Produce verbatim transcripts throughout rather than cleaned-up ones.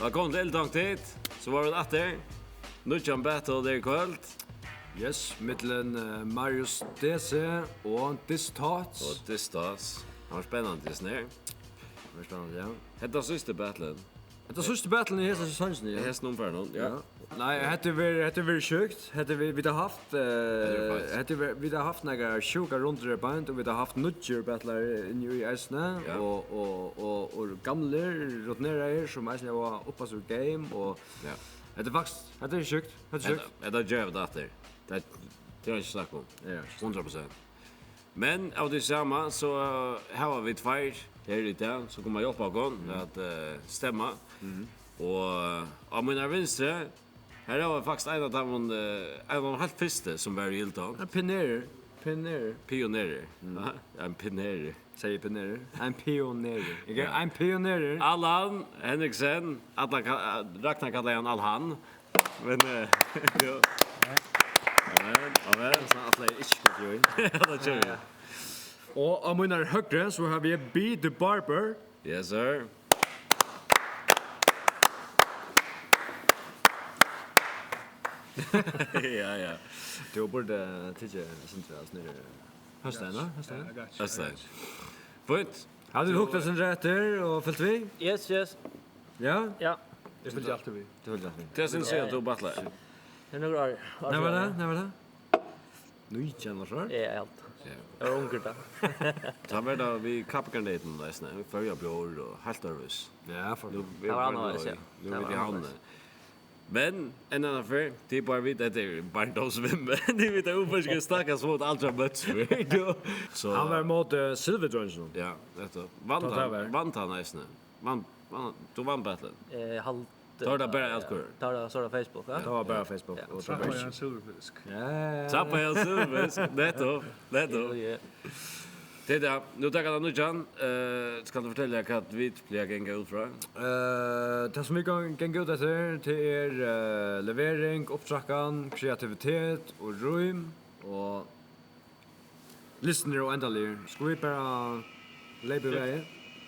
Vælkomin til Illtonkt, tit. So vóru vit aftur. Nýggjan battle her í kvøld. Yes, millum, eh, Marius D C og Disthoughts. Og Disthoughts. Hann var spennandi, hesin her. Hann var spennandi, ja. Hetta er síðsta battleið. Hetta er síðsta battleið í hesi sesongini, ja. Hesin umfarinum, ja. Ja. Nei, hetta er verið, hetta er verið sjúkt. Hetta er verið, vit hava havt, eh, Hetta er feitt. Hetta er verið, vit hava havt nakrar sjúkar rundur í beint, og vit hava havt nýggjar battlarar inni í eisini, Ja. og, og, og, og gamlir, rutineraðir, sum eisini hava uppað seg game, og Ja. hetta er faktiskt, hetta er sjúkt, hetta er Hetta, sjúkt. hetta gera vit aftur. Tað, tað er ikki snakk um. Ja. Hundrað prosent. Men av tí sama, so, eh, hava vit tveir her í dag, sum koma at hjálpa okkum Mhm. at, eh, stemma. Mhm. Og, eh, á mínar vinstru, her hava vit faktiskt ein av teimum, eh, ein av teimum heilt fyrstu, sum var í Illtonkt. Ja, pionerur. Pionerur. Pionerur. Mm. Ja, ein pionerur. Segði pionerur. Ein pionerur. Ikki? Ja. Ein pionerur. Allan Henriksen, alla ka-, Ragnar kallar hann Alhan. Men, eh, jú. Amen, amen. Tað er sånn at fleiri ikki skal gjøre. Ja, tað gjør vit. Og á mínar høgru, so havi eg B the Barber. Yes, sir. Ja, ja. Tú burdi tikið, eh, sindur av snurri. Høsna, no? Høsna? Høsna. Fínt. Hava tit hugt tykkum eftir og fylgt við? Yes, yes. Ja? Ja. Eg fylgi altíð við. Tú fylgir altíð við. Tað syns eg at tú battlar. Tað er nøkur ár. Nær var tað? Nær var tað? Nítjan ár, sár? Ja, alt. Ja. Eg var ungur tá. Tá var tað við Kappingarneytum, eisini. Føroya Bjór og heilt øðrvísi. Ja, for Nú, Tað var annað, ja. Nú Tað vit var í annað. Havn. Men, enn eina ferð, tit bara vita, hetta er bara ein dós við mær. Tit vita, Uber skal snakkast mot aldri møtst fyrr. So Hann var móti Silverdreinginum. Ja, nettopp. Vann Tá tað hann, var. vann hann eisini. Vann, vann, tú vann battlið. Eh, haldi, Tá var tað bara eh, atkvøður. Tá var tað so Facebook, ja? Tað var bara Facebook, Ja. og tað var Trappa ikki. Jan Silverfisk. Ja, ja, ja. Trappa Jan Silverfisk, nettopp, nettopp. Jú, jú. Tað er tað. Nú taka tað nýggjan. Eh, skal tú fortelja hvat vit plaga at ganga út frá? Eh, tað sum vit gang-, ganga út eftir, tað er, eh, levering, upptrakkan, kreativitet og rím og listin er óendaligur. Skulu vit bara leypa í vegin?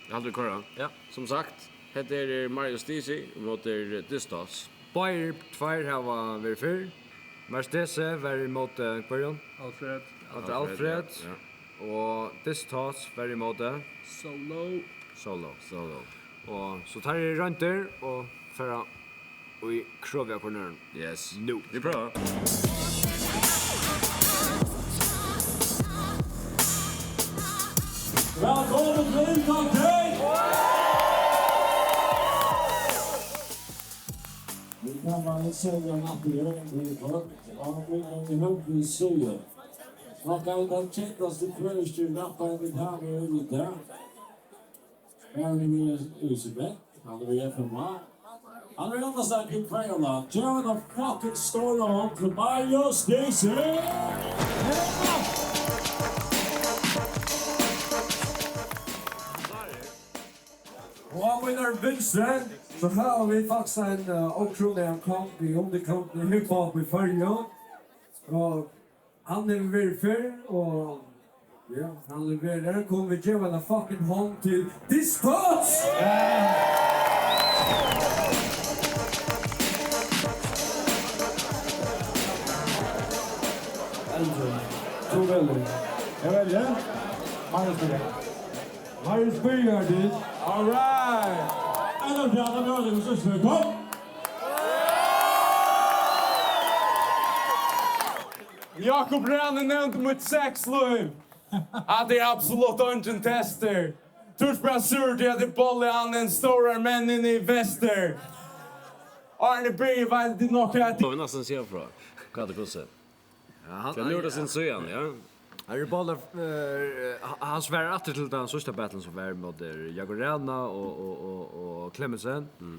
Eg haldi, vit koyra. Ja. Sum sagt, hetta er Marius D C móti Disthoughts. Báðir tveir hava verið fyrr. Marius D C var ímóti hvørjum? Alfred. Alfred, Alfred, Alfred. Ja, ja. Og Disthoughts var ímóti Solo. Solo. Solo. Og so teir eru royndir og fara í Krovia Corneren. Yes. Nú. Vit prøva. Vælkomin til Illtonkt! Vit koma at selja nakrar í kvøld, og vit eru í høgri síðu. Nokk ein av teimum kentastu føroysku rapparunum, vit hava í dag. Hann er við Elisabeth, hann er við F M A. Hann er við annað stakk í Feijarland. Gevið eina fucking stóra hond til Marius D C. Og á mínar vinstru, so hava vit faktiskt ein, eh, ótrúligan kong í undergrundini hiphop í Føroyum. Og Hann hevur verið fyrr, og ja, hann leverar. Kunnu vit geva eina fucking hond til Disthoughts? Eldur, tú velur. Eg velji. Marius byrjar. Marius byrjar, dude. All right. Ein av teimum, hann er so svørt. Kom. Jakob Rani nevndi mítt sexlív. At tað er absolutt eingin testur. Tú ert bara sur, tí at eg bolli hann ein stóran menn inn í vestur. Arne Birgir, veit tú nokk at Og vit næstan siga frá. Hvat er hvussu? Ja, hann, Tað er nú hann, tað sum síðan, ja. Hann er bara, eh, hann, hann svarar aftur til tann síðsta battlen sum var móti Jakob Rana og, og, og, og Clemmensen. Mm.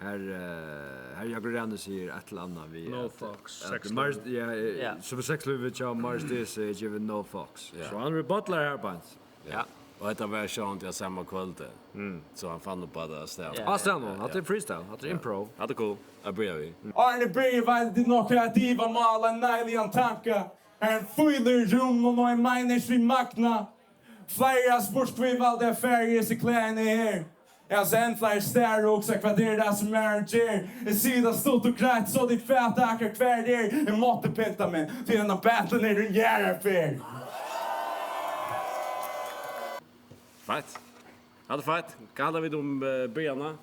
Her, eh, her Jakob Rani sigur eitt ella annað við No at, fucks, at sex Mars, ja, eh, Ja. sum sexlívið hjá Mars D C givið no fucks. Ja. So hann rebuttlar her beint. Ja. Og hetta var sjálvandi á sama kvøldi. Mm. So hann fann upp á tað á staðnum. Ja. Á staðnum, Ja, hatta er ja. freestyle, hatta er Ja. improv. Hatta er cool. Eg byrja við. Arne Birgir, veit tú nokk at diva mála neiligan tanka? Her ein fílur í rúminum og ein meiningsfrí magna. Fleiri hava spurt, hví eg valdi at fara í hesi klæðini her. Eg havi sent fleiri staðir og hugsað, hvat er tað sum maðurin ger? Eg sigi tað stutt og greitt, so tit fata akkurát hvar eg er. Eg mátti pynta meg, tí hendan battlen er ein jarðarferð. Feitt. Hatta er feitt. Hvat halda vit um uh, byrjanina?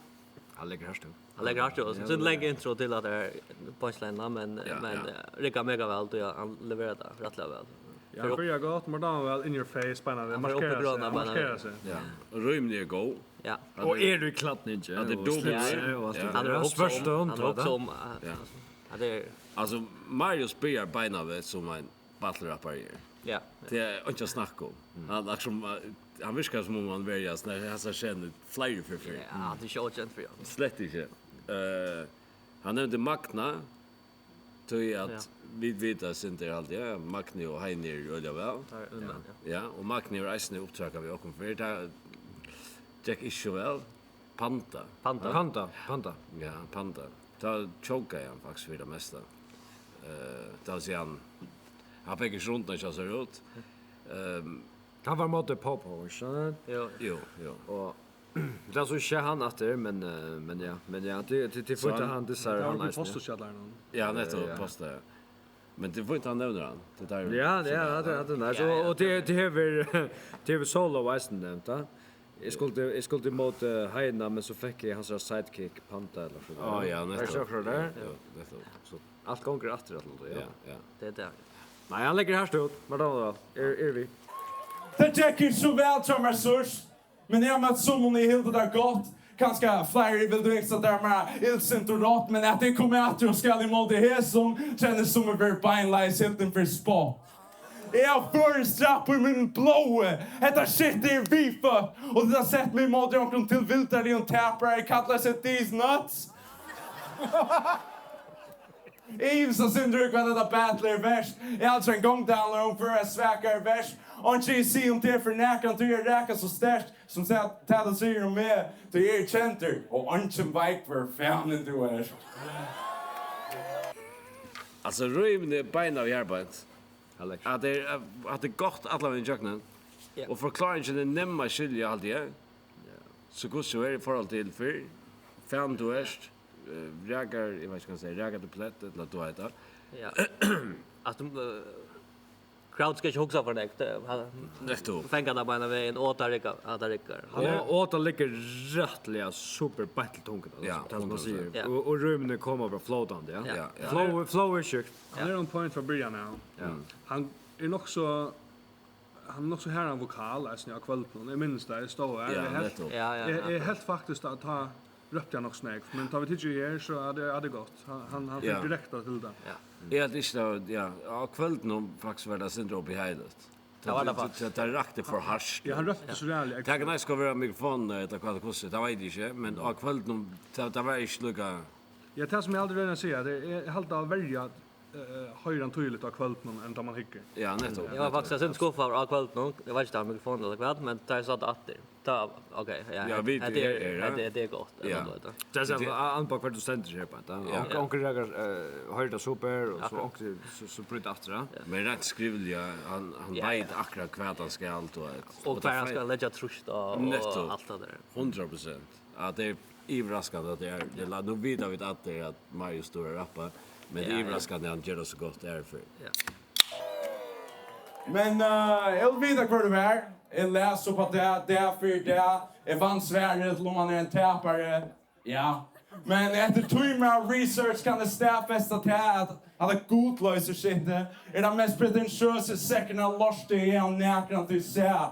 Hann leggur hart út. Hann leggur hart út. So lang intro til at tað er punchline, men, ja, men ja. Uh, riggar mega væl, og ja, hann leverar tað rættiliga væl. Ja, hann byrjar gott, mær dámar væl in your face, beinanvegin, hann markerar seg, hann markerar seg. Ja, og rýmini eru góð. Ja. Og eru í klædningi og slipsi og alt tað. Hann er svørtum, hann er hugsa um, ja. Altso, Marius byrjar beinanvegin sum ein battle rappari er. Ja. Tað er einki at snakka um. Hann, akkurát sum, hann virkar sum um hann verður, ja, sånn her, hasar senur fleiri ferðir fyrr. Ja, hann er ikki ókent fyri hann. Slett ikki. Uh, hann nevndi Magna, tí at ja. Vit vita, sindur alt, ja, Magni og Heini eru øgiliga væl. Ja, ja. Ja, og Magni hevur eisini upptrakað við okkum fyrr. Tað gekk ikki so væl. Panda. Panda. Panda, Panda. Ja, Panda. Tá tjókaði hann faktiskt fyri tað mesta. Uh, tað vil siga hann, hann fekk ikki rundin hjá sær út. Um, hann var móti Popo, ikki sant? Jo. Jo, jo. Og tað so ikki hann aftur, men uh, men ja, men ja, tað tað tað fór hann dissar hann eisini. Postkjallarin. Ja, nettopp, ja. Posta, ja. Men tað er fínt hann nevnir hann. Tað er ja, ja, tað er, tað er nice. Ja, ja, og tað tað hevur tað hevur Solo eisini nevnt, ja. Eg skuldi, eg skuldi ímóti Heina, men so fekk eg hansara sidekick Panda ella so. Á ja, nettupp. Var ikki akkurát har? Ja, nettupp. So alt gongur aftur at lata, ja. Ja, ja. Tað er tað. Nei, hann leggur hart út, men tað var er er við. Tað gekk ikki so væl hjá mær síðst, men eg havi møtt summum ið hildu tað gott. Kanska fleiri vildu hugsa tað meira illsint og rátt, men at eg komi aftur og skal ímóti hesum, kennist sum eg verði beinleiðis hildin fyri spott. Eg havi føroyskt rap í mínum blóði. Hetta shit er viðføtt. Og tit hava sett meg ímóti onkrum tilvildarligum tapara. Eg kalla seg These Nuts. Eg ivist eitt sindur í, hvat hetta battle er vert. Eg haldi ikki eingong, tað handlar um, hvør er svakari verst. Einki eg sigi um teg fyri nakran, tí eg raka so sterkt. Sum tað tað tú sigur um meg, tí eg eri kendur, og eingin veit, hvør fanin tú ert. Altso, rímini eru beinanvegin harðbeint. Alex. At tað er, at tað er gott allan vegin ígjøgnum. Ja. Og forkláringin er nemm at skilja, haldi eg. Ja. So hvussu er í forhold til fyrr? Fanin tú ert, eh, rakar, eg veit ikki, hvat eg sigi, rakar tú plett, ella tú veit tað. Ja. At tú, eh, Crowd skal ikki hugsa for nógv. Tað, hann, nettupp. Fangar tað beinanvegin, og tað riggar, at tað riggar. Hann er, og, og tað liggur rættiliga super beint til tunguna, ja, tað sum man sigur. Ja. Og, og rímini koma bara flótandi, ja. Ja, ja. Flow, flow er sjúkt. Hann er on point frá byrjan, ja. Ja. Hann er nokk so, hann er nokk so harðan vokal, eisini á kvøldinum. Eg minnist tað, eg stóð har, ja, eg helt, nettupp. Ja, ja, eg, eg helt faktiskt at tá rópti hann nokk so nógv, men tá vit hyggja her, so er tað, er tað gott. Hann, hann, hann fekk ja. Direkta til tað. Ja. Eg helt ikki tað var, ja, á kvøldinum faktiskt var tað sindur uppi í heiligt. Tað var tað faktiskt. Tað, tað rakti for hart. Ja, hann rópti so ræðuliga. Tað kann eisini vera mikrofonin, ella hvat, hvussu, tað veit eg ikki, men á kvøldinum, tað, tað var ikki líka. Ja, tað sum eg altíð royni at siga, tað er, eg haldi at verja, eh, hoyra hann týðiligt á kvøldinum enn tá man hyggur. Ja, nettupp. Eg var faktiskt eitt sindur skuffaður á kvøldinum, eg veit ikki, um tað var mikrofonin ella hvat, men tá eg sá tað aftur. Tá, ok, ja, ja, vit hetta er, eru her, hetta, hetta er gott, ja. Ella tað. Tað er so, an-, an-, hvat tú stendur her beint, ja. Ja. Onkur, onkur rakar, eh, hoyrir tað super, og so onkur, so, so brýtur aftur, ja. Ja. Men rætt skrivliga, hann, hann ja, veit ja. Akkurát hvat hann skal, tú veit. Og hvat hann skal leggja trýst á, og nettupp. Alt tað har. Hundrað prosent. At tað er yvirraskandi, at tað er, ja. Tað er, nú vita vit at tað er, at Marius dugir at rappa, men tað er ja, ja. Yvirraskandi, at hann ger tað so gott, tað er fyri. Ja. Men uh, eg vil vita hvør tú er. Eg les upp á tað, dag fyri dag. Eg fann svarið til um hann er ein tapari. Ja. Men eftir tímar av research kann eg staðfesta tað, at hatta gudloysi-shitið er tann mest pretentiøsi sekkurin av lorti, eg havi nakrantíð sæð.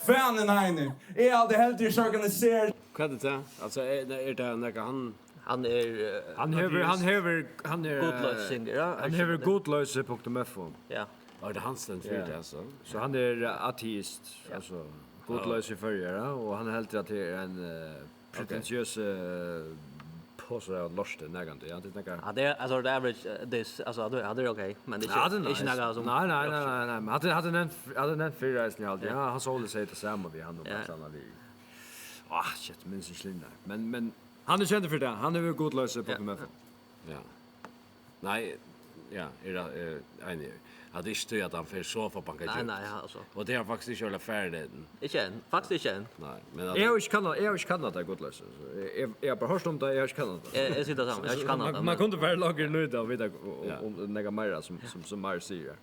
Fanin eini. Eg haldi heldur ikki organisert. Hvat er tað? Altso, er, er tað nakað hann Hann er eh, Hann hevur, hann hevur, hann er eh, gudloysingur, ja. Hann hevur gudloysi punktum f o. Ja. Og tað er hann stendur fyri tað, altso. So hann er eh, ateist, altso gudloysi í Føroyum, ja, og hann heldur at tað er ein eh, pretentiøs eh, posa av lorti, nakrantíð, ja, tað er nakað. Ja, tað er, altso, the average, eh, this, altso, tað er, tað er ok, men tað er ikki, ja, tað er nice. Ikki nakað sum. Nei, nei, nei, nei, nei, men hatta, hatta er nevnt, hatta er nevnt fyri eisini, ja, ja, hann Sóli segði tað sama við hann og ja. Blant annað við. Ah, shit, minnist ikki linjurnar. Men, men Hann er kendur fyri tað. Hann hevur gudloysi punktum f o. Ja. Nei, Ja, er, er einigur. At tað ikki tí, at hann fer so forbankað. Nei, djúpt. Nei, ja, altso. Og tað er hann faktiskt ikki øgiliga farin enn. Ikki enn. Faktiskt ikki enn. Nei, men at eg havi ikki kannað, eg havi ikki kannað tað gudloysi. Eg, eg, eg havi bara hoyrt um tað, eg havi ikki kannað tað. Eg, eg sigi tað sama, eg havi ikki kannað tað, man, man kundi farið longur nú og vitað um, um, ja, um nakað meira, sum, sum, sum Marius sigur.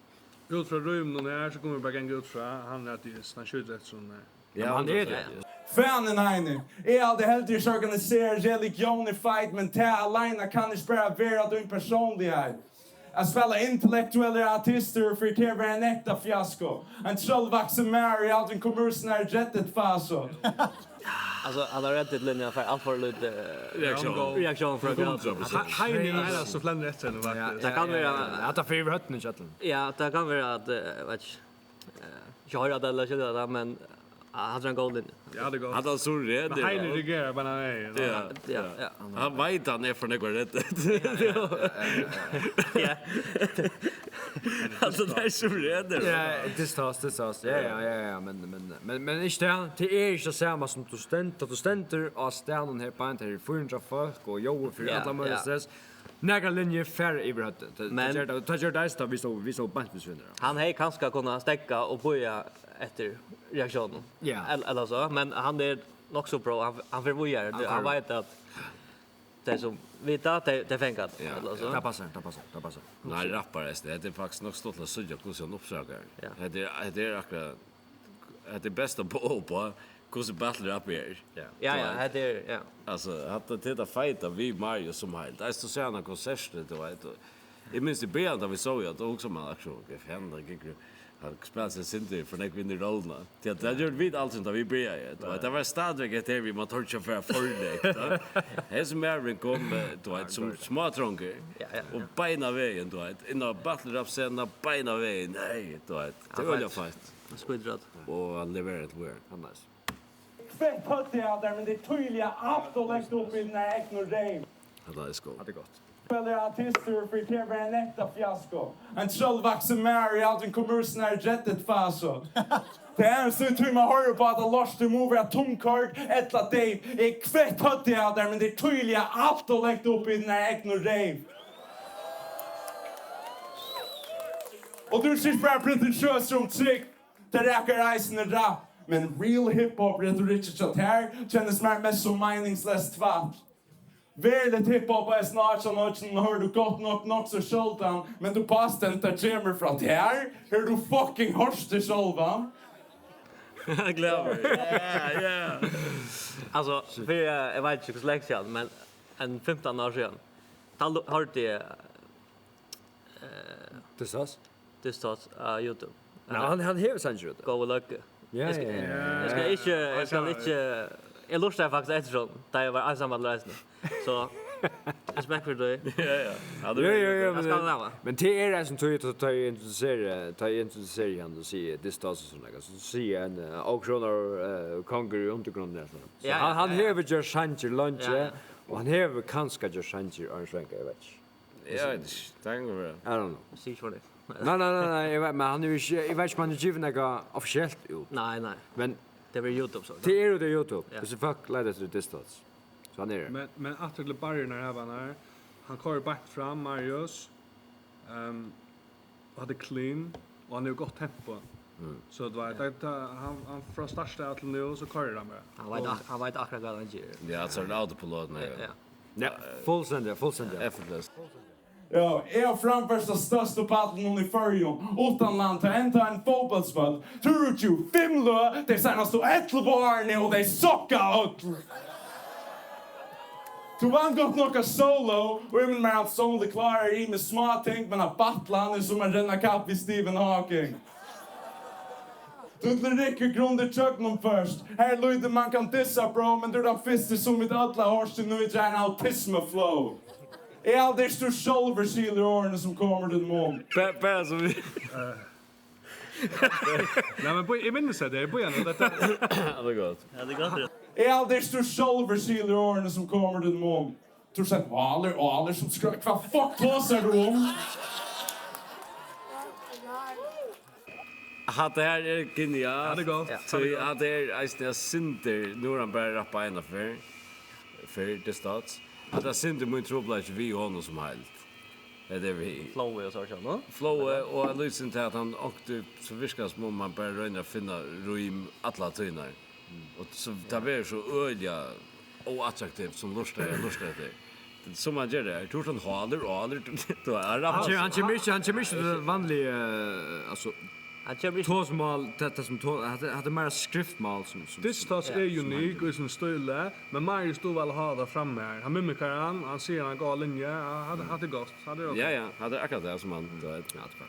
Út frá rímunum her, so kunnu vit bara ganga út frá, hann er ateist, hann skjýtur eftir sum hann er. Ja, hann er tað. Fanin eini. Eg haldi heldur ikki organisera religion er feitt, men tað aleina kann ikki bara vera tín persónligheit. At spæla intellektuellir artistir fyri teg var ein ekta fiasko. Ein trøllvaksin maður í aldrin kom úr sínari Reddit-fasu. Altso, hann har Reddit-linjan fær alt for lítið, eh, reaktión, reaktión frá Hundrað prosent. He-, Heini er ein av teimum sum flennir eftir henni, faktiskt. Ja, tað kann vera, ja, ja. Hatta fer yvir høvdini hjá øllum. Ja, tað kann vera at, eh, veit ikki, eh, ikki hoyra tað ella skilja tað, men, ah, hann er ein góð linja. Ja, tað er gott. Hann er so redigur. Men Heini reagerar bara nei. Ja, ja, ja. Hann veit hann er for nógv redigur. Ja. Altso, tað er so redigur. Ja, tað er stas, tað er stas. Ja, ja, ja, ja, men, men, men, men ikki tað. Tað er ikki tað sama sum tú stend-, tá tú stendur á staðnum her, beint her, fýra hundrað fólk og Jói fyri, ja, allar møguligar, ja, stress. Nakrar linjur fara yvir høvdið. Tað, tað, men ger tað, tað ger tað eisini, tá vit stóðu, vit stóðu beint við svinar. Hann hevði kanska kunnað steðga og bíða eftir reaktiónum. Ja. Ell-, ella so, men hann er nokk so pro, hann, hann fer víðari. Hann, hann veit at tey sum vita, tey, tey fanga tað, ja, ella so. Tað passar, tað passar, tað passar. Nei, rappari, hetta er faktiskt nokk stuttligt at síggja, hvussu hann uppsøkar. Ja. Hetta er, hetta er akkurát Hetta er besta boð upp á, hvussu battle rap er. Ja. Ja, ja, hetta er, ja. Altso, hatta, tað er tað feita við Marius sum heild. Eisini, tú sær hann á konsertini, tú veit, og eg minnist í byrjan, tá vit sóu, at tá hugsaði man, altso, hvat fanin, hann gekk, hann spælir seg sindur for nógv inn í rolluna. Tí at tað gjørdu vit altíð, tá vit byrjaðu, tú veit. Tað var stadigvæk hetta her við, man tordi ikki at fara for langt, tá. Hesin maðurin kom, eh, tú veit, sum smátrongur, ja, ja, og beinanvegin, tú veit, inn á battle rap-scenuna, beinanvegin, nei, tú veit. Tað er øgiliga feitt. Hann skjýtur rætt. Og hann leverar til Weird. Hann er nice. Feitt høvd, ja, tað, men tað er týðiliga alt ov langt upp í sína egnu reyv. Hatta er skot. Hatta er gott. Spælir artistur fyri teg var ein ekta fiasko. Ein trøllvaksin maður í aldrin kom úr sínari Reddit-fasu. Tað er ein tíma at hoyra upp á hetta lortið, tú mugu vera tunnkoyrd ella deyv. Eg feitt høvd, ja, tað, men tað er týðiliga alt ov langt upp í sína egnu reyv. Og tú ert ikki bara pretentiøs um trygd, tað rakar eisini rap, men real hiphop-retorikkin hjá tær kennist mær mest sum meiningsleyst tvætl. Veruligt hiphop á S N H-oyggjunum hoyrir tú gott nokk, nokk so sjáldan, men tú pástendur tað kemur frá tær, hevur tú fucking hoyrt teg sjálvan? Eg gleði meg. Ja, ja. Altso, fyri, eh, eg veit ikki hvussu langt síðan, men ein fimtan ár síðan, tá lu-, hoyrdi eg, eh, Disthoughts? Disthoughts á YouTube. Nei, hann, hann hevur sangir úti. Góði løggi. Ja, eg skal, ja, ja, ja, eg skal ikki, eg skal ikki, eg lurtaði faktiskt eftir honum, tá eg var einsamallur eisini. So, respekt fyri tí. Ja, ja. Ja, tú... Jú, jú, jú, men, men tað er eisini tí, tá, tá eg introduseri, tá eg introduseri hann og sigi Disthoughts og sovorðið, so sigi eg ein, eh, ókrónaður, eh, kongur í undirgrundini, so. Ja, hann, ja, hann hevur gjørt sangir leingi, ja, ja, og hann hevur kanska gjørt sangir á ein svanga, eg veit ikki. Eg veit ikki, tað kann gott vera. I don't know. Sig ikki frá tí. Nei, nei, nei, nei, eg veit, men hann er jo ikki, eg veit ikki um hann er givin nakað offisielt út. Nei, nei. Men tað er YouTube, so. Tað er jo tað YouTube. Ja. Hvussu fólk leita eftir Disthoughts. So hann er. Men, men aftur til barrirnar av hann her. Hann koyrir beint fram, Marius. Ehm, og hann er clean, og hann hevur gott tempo. Mm. So, tú veit, tað, tað, hann, hann frá starti av til nú, so koyrir hann bara. Hann veit ak-, hann veit akkurát hvat hann ger. Ja, so er tað autopilot, nei. Ja, ja. Ja, fullstendiga, fullstendiga. Effortless. Ja, eg havi framført á størstu pallinum í Føroyum, uttanlands, tá enntá ein fótbóltsvøll. Trýogtjúgu fimm løg tey seinastu ellivu árini, og tey sokka øll. Tú vann gott nokk á solo, og eg vil meira enn solo klárar ymisk smáting, men at battla hann er sum at renna kapp við Stephen Hawking. Tín lyrikk er grundiga gjøgnumført. Her er lítið man kann dissa, bro, men tú ert tann fyrsti, sum vit øll hava hoyrt, sum nýtir ein autismu-flow. Eg haldi ikki, tú sjálvur skilur orðini, sum koma úr tínum munni. Bara, bara sum við. Nei, men bíða, eg minnist hetta, bíða nú, hetta. Ja, tað er gott. Ja, tað er gott, ja. Eg haldi ikki, tú sjálvur skilur orðini, sum koma úr tínum munni. Tú ert ein álir, álir sum skrø-, hvat fuck tosar tú um? Hatta her er genialt. Ja, tað er gott. Tí hatta er eisini eitt sindur, nú er hann bara rappað eina ferð, fyrr, Disthoughts. Hatta er eitt sindur mín trupulleiki við honum sum heild. Hetta er við Flowið og so sjálv, no? Flowið, og ein lítið sindur til at hann onkuntíð, so virkar sum um hann bara roynir at finna rím alla tíðina. Og so tað verður so øgiliga óattraktivt sum lurtari, lurtari eftir. Sum hann ger tað. Tú ert ein hálur, hálur, tú er Hann kemur, hann kemur ikki, hann kemur ikki til vanlig, eh, altso, Hann kemur ikki tosmál, tað, tað sum to, hatta, hatta er meira skriftmál sum, sum Dystas er unik í sínum stíli, men Marius dugir væl at hava tað fram her. Hann mimikar hann, hann sigur eina góða linju, ja, hatta, hatta er gott, hatta er ok. Ja, ja, hatta er akkurát tað sum hann, tú veit. Ja, tað er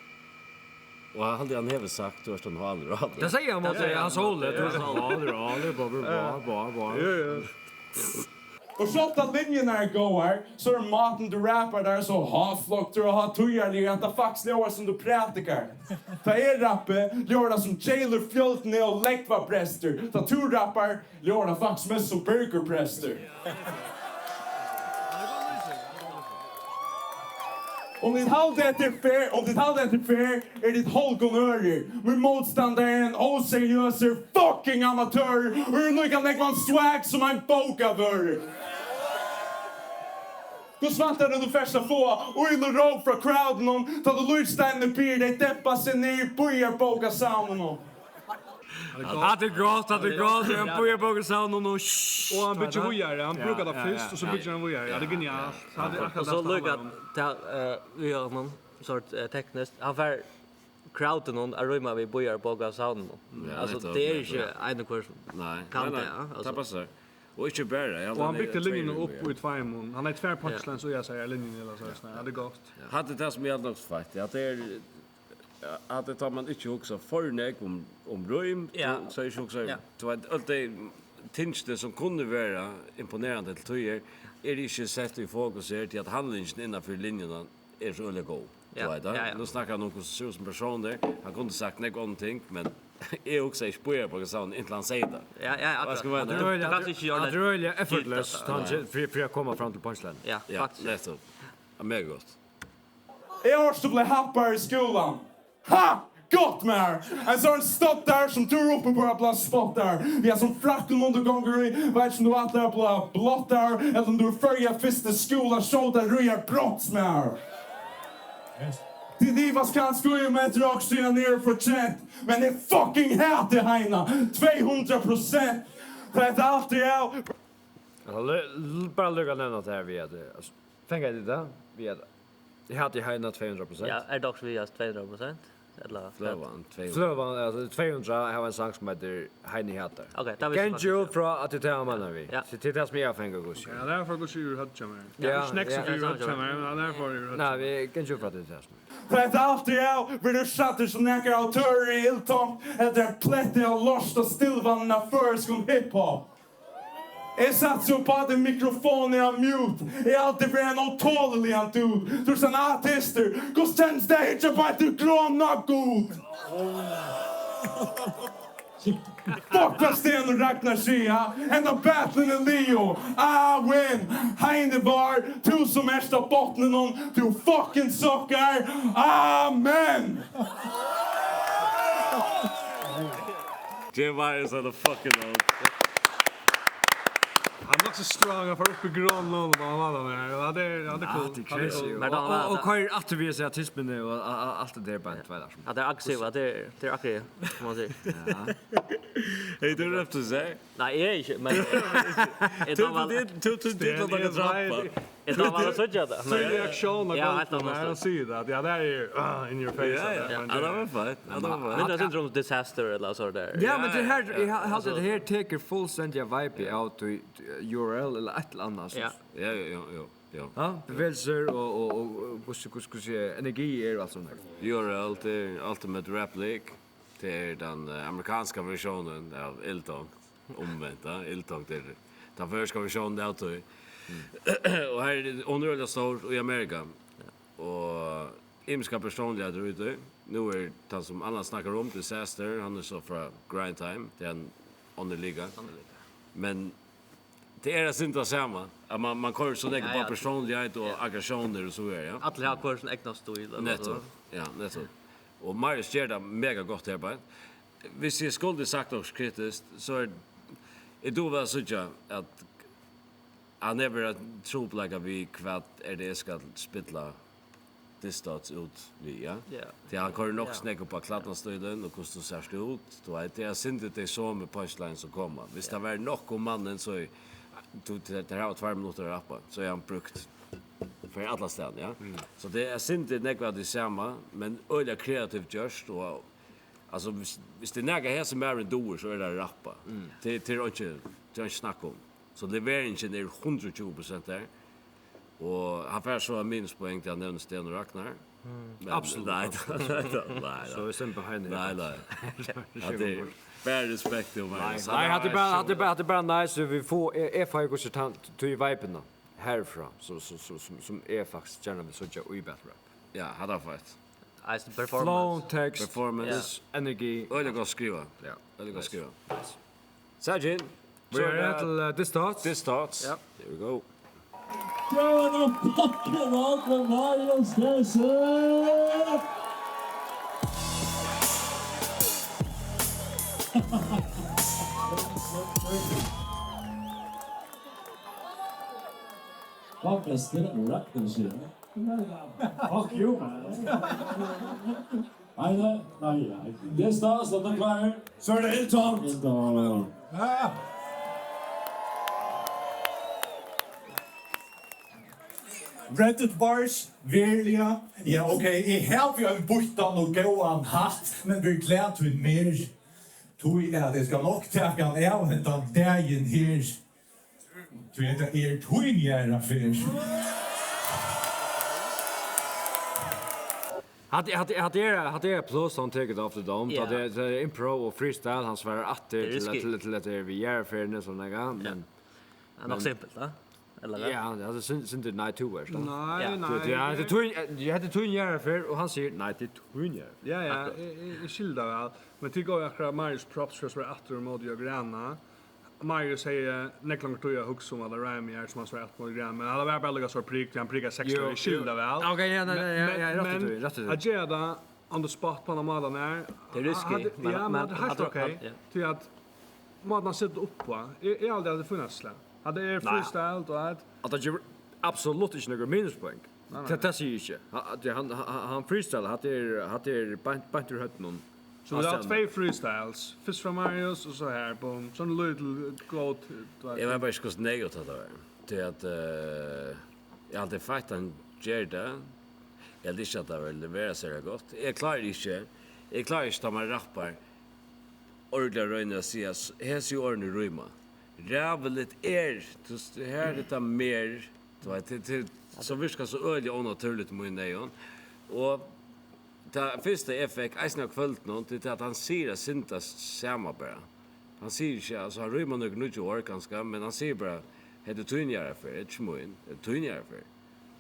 Og hann, hann hevur sagt, tú ert ein hálur, hálur. Tað segði hann, måtte, hann sóli, tú ert ein hálur, hálur, bla, bla, bla, bla, bla. Ja, ja. Og sjálvt at linjurnar eru góðar, so er mátin, tú rappar, tær so háfloktur og hátíðarligur, at tað faktiskt ljóðar, sum tú prædikar. Tá eg rappi, ljóðar tað sum Keilur Fjøltene og Lógvaprestur. Tá tú rappar, ljóðar tað faktiskt mest sum burgerprestur. Um tit halda, at tað er fair, um tit halda, at tað er fair, eru tit hálvgum ørir. Mín mótstandari er ein óseriøsur fucking amatørur og hevur líka nógvan swag sum ein bókavørður. Hvussu væntar tú, tú fert at fáa ýl og róp frá crowdinum, tá tú lítsteinin biður tey dempa seg niður í býarbókasavninum? Hatta er gott, hatta er gott, hann býarbókasavninum og shh. Og hann byggir víðari, hann brúkar tað fyrst, og so byggir hann víðari. Ja, tað er genialt. Hatta er akkurát tað sum handlar um. Tað, eh, við honum, sort, eh, tekniskt, hann fær crowdinum at ríma við býarbókasavninum. Ja, altso, nettupp, tað er ikki nettupp. Ein og hvør sum Nei, kann nei, nei, tað, ja, tað altso. Passar. Og ikki bara, ja, Og hann bygdi linjuna upp í tveimum. Hann hevði tvær punchlines í hasari linjuni, ella so, ja, ja, tað er gott. Ja. Hatta er tað sum eg helt nokk feitt, ja, tað er, ja, at tá man ikki hugsar for nógv um, um rím, ja, so ikki hugsar, ja, tú veit, alt tað tingini sum kunnu vera imponerandi til tíðir, er ikki sett í fokus her, tí at handlingin innanfyri linjuna er so øgiliga góð. Ja, ja, ja. Nú snakkar hann um hvussu sær út sum persónur. Hann kundi sagt nógv onnur ting, men eg hugsaði ikki býarbókasavn inntil hann segði tað. Ja, ja, akkurát. Veitst tú hvat eg meini? Tað er øgiliga, tað er øgiliga effortless, tá hann fyri, fyri at koma fram til punchline. Ja, ja, faktiskt. Nettupp. Ja, mega gott. Eg hoyrdi tú bleiv happaður í skúlanum. Ha! Gott, maður! Ein sånn stoddar sum tú ropar bara bla spottar. Við hasum frakkum um tú gongur í, veit ikki um tú ætlar at bli blottaður, ella um tú er Føroya fyrsti skúlaskjótaríar brontsmaður. Tit ivast kanska í um hetta er okkurt, síðan er fortjent, men eg fucking hati Heina, tvey hundrað prosent. Tá hetta alt er av. Bara líka nevna tað her við at, eh, altso, fanga tit tað við at Eg hati Heina tvey hundrað prosent. Ja, er tað okkurt við hasum tvey hundrað prosent? Ella Fløgan, tvey hundrað. Fløgan, altso, tvey hundrað hava ein sang sum eitur Heini hatar. Ok, tað vissi eg faktiskt. Gengi út frá at tað er tað hann meinar við. Ja. So tað er tað sum eg havi fingið, Gussi. Ja, tað er frá Gussi úr høvdið hjá mær. Ja, ja, ikki nógv so fyri høvdið hjá mær, men hann er frá úr høvdið. Nei, vit gengi út frá at tað er tað sum. Tá hetta alt er av, verður sæddur sum nakar av tørri illtonkt, ella ein plettur av lost og stilvan av føroyskum hiphop. Eg satsi upp á at ein mikrofon er á mute. Eg haldi vera ein ótoliligan dude. Tú ert ein artistur. Hvussu kennist tað at hyggja beint í grøna gud? Fuck hvat Sten og Ragnar siga. Henda battlen er liðug. I win. Heini Vár, tú sum ert á botninum, tú fucking suckar. Amen. Jim Myers on the fucking road. Hann er nokk so strong, hann fór upp í grøna lónum, og hann var der. Ja, det er, ja, det er cool. Det er crazy. Og, og, og koyrir aftur við seg artismuni og a-, a-, alt det der, bara, tvær der. Ja, det er aggressivt, det er, det er aggressivt, som man sier. Hey, du er nødt til å si. Nei, eg er ikki, men eg, eg, eg, eg, eg, eg, eg, eg, eg, eg, eg, eg, eg, eg, eg, eg, Eg dámar at síggja tað. Sín reaktión á gongdini, hann sigur tað, at ja, tað er, ah, in your face. Ja, ja, ja, tað var feitt. Ja, tað var feitt. Minnir tað sindur um Disaster ella so har. Ja, men tað her, eg haldi at tað her tekur fullstendiga vibe av tí U R L ella eitt ella annað. Ja, ja, ja, ja. Ja, bevægelsir og, og, og, og hvussu, hvussu, hvussu energi er og alt sånt der. U R L, tað er Ultimate Rap League. Tað er tann, eh, amerikanska versjónin av Illtonkt. Umvent, ja. Illtonkt er tann føroyska versjónin av tí. Og her er hon øgiliga stór í Amerika. Og ymiskar persónligheiter í tí. Nú er tann sum annars snakkar um Disaster, hann er so frá Grind Time, tað er ein onnur liga. Men tað er eitt sindur tað sama, at man, man koyrir so nógv upp á persónligheit og aggressiónir og so víðari, ja. Allir hava hvør sín egna stíl, ella so. Nettupp, ja, nettupp. Og Marius ger tað mega gott her, bara. Hvis eg skuldi sagt okkurt kritiskt, so er, eg dugi væl at síggja, at hann hevur ein trupulleika við, hvat er tað eg skal spilla Disthoughts út við, ja. Ja. Tí hann koyrir nokk Ja. snakk upp á klædnastílin og hvussu tú sært út. Tú veit, tað er sindur tey somu punchline sum koma. Viss Ja. tað var nokk um mannin, so er, tú, tær, tær hava tveir minuttir at rappa, so er hann brúkt. Fer alla staðni, ja. Mm. So tað er sindur nógv av tí sama, men øgiliga kreativt gjørt, og, altso, viss, viss tað er nakað hesin maðurin dugir, so er tað at rappa. Mm. Tað, tað er einki, tað er einki snakk um. So leveringin er hundrað og tjúgu prosent har. Og hann fær so eitt minuspoeng, tí hann nevnir Sten og Ragnar. Mm. Men Absolutt, nei, absolutt. nei, nei, nei, nei. So er Sten behind it. Nei, nei. Hatta er bara respekt til Nei, Marius. nei, Hann hatta er er bara, hatta er so bara, hatta er bara nice, vit fáa, eg, eg fái hvussu tann, tí vibina herfrá, so, so, so, sum, sum eg faktiskt gjarna vil síggja í battle rap. Ja, hatta er feitt. Eisini Flow, performance. text, Performance. Ja. energi. Øgiliga gott skrivað. Ja. Øgiliga gott Nice. skrivað. Nice. Sajin, We're so here that til, uh, Disthoughts. Disthoughts. Ja. Here we go. Give it up, fucking welcome, Marius Stesse! Fuck, that's still a rock this year. Fuck you, man. Nei, nei, nei, nei. Yes, da, so er det klar. So er det helt tomt. Helt tomt. Ja. Reddit Bars, veruliga. Ja, ok, eg havi ein býttan og góðan hatt, men ver glað til meir. Tí at eg skal nokk taka hann av hendan dagin her. Tí hetta er tín jarðarferð. Hatta, hatta, hatta er, hatta er eitt plus, hann tekur tað off the dome. Ja. Hatta er, tað er improv og freestyle, hann svarar aftur Tað er til, risky. til, til at tað er við jarðarferðini, sovorðið, ja, Ja. men, Tað er nokk men simpult, va? Ella hvat? Ja, hatta er syn-, sindur nei, tú ert, da. Nei, Ja. nei, Tú, tú, ja, nei. hatta er tín, eh, hatta er tín jarðarferð, og hann sigur, nei, tað er tín jarðarferð. Ja, ja, Akkurát. eg, eg, eg skilji tað væl. Men tit góvu akkurát Marius props fyri at svara aftur ímóti Jørgen Grana. Marius hevði nógv longri tíð at hugsa um alla rhyme her, sum hann svaraði aftur ímóti Grana. Men hann var bara líka so prik, tí hann prikaði seks Jú, ár, eg skilji jú. tað væl. Ok, ja, nei, nei, ja, Men, ja, rætt men, til tí, rætt til tí. at gera tað on the spot på annan máta har, Tað er risky, hatta, men, ja, men men hatta er heilt hann, ok. hann, ja. Tí at mátan hann setur upp á, eg, eg haldi, at tað er fínasta slag. At tað er Nei. freestyle og at At tað gevur absolutt ikki nøkur minuspoeng. Nei, nei. Tað, tað sigi eg ikki. Ha-, at hann, hann, hann freestylar, hatta er, hatta er beint, beint úr høvdinum. So vit hava Hatta er tvey freestyles. Fyrst frá Marius, og so her, boom. Sovorðin lítil goat, tú veit. Eg veit bara ikki, hvussu neyðugt hatta var. Tí at, eh, eg haldi feitt, hann ger tað. Eg haldi ikki, at tað vil vera sera gott. Eg klári ikki, eg klári ikki, tá man rappar, ordiliga roynir at siga, s-, hesi orðini ríma. Ræðuligt er, tú s-, her er tað meir, tú veit, til, til, so virkar so øgiliga ónatúrligt í mínum eygum. Og tað fyrsta eg fekk, eisini á kvøldinum, tað er tað, at hann sigur eitt sindur tað sama bara. Hann sigur ikki, altso, hann rímar nøkur nýggj orð kanska, men hann sigur bara, "Hetta er tín jarðarferð, hetta er ikki mín, hetta er tín jarðarferð."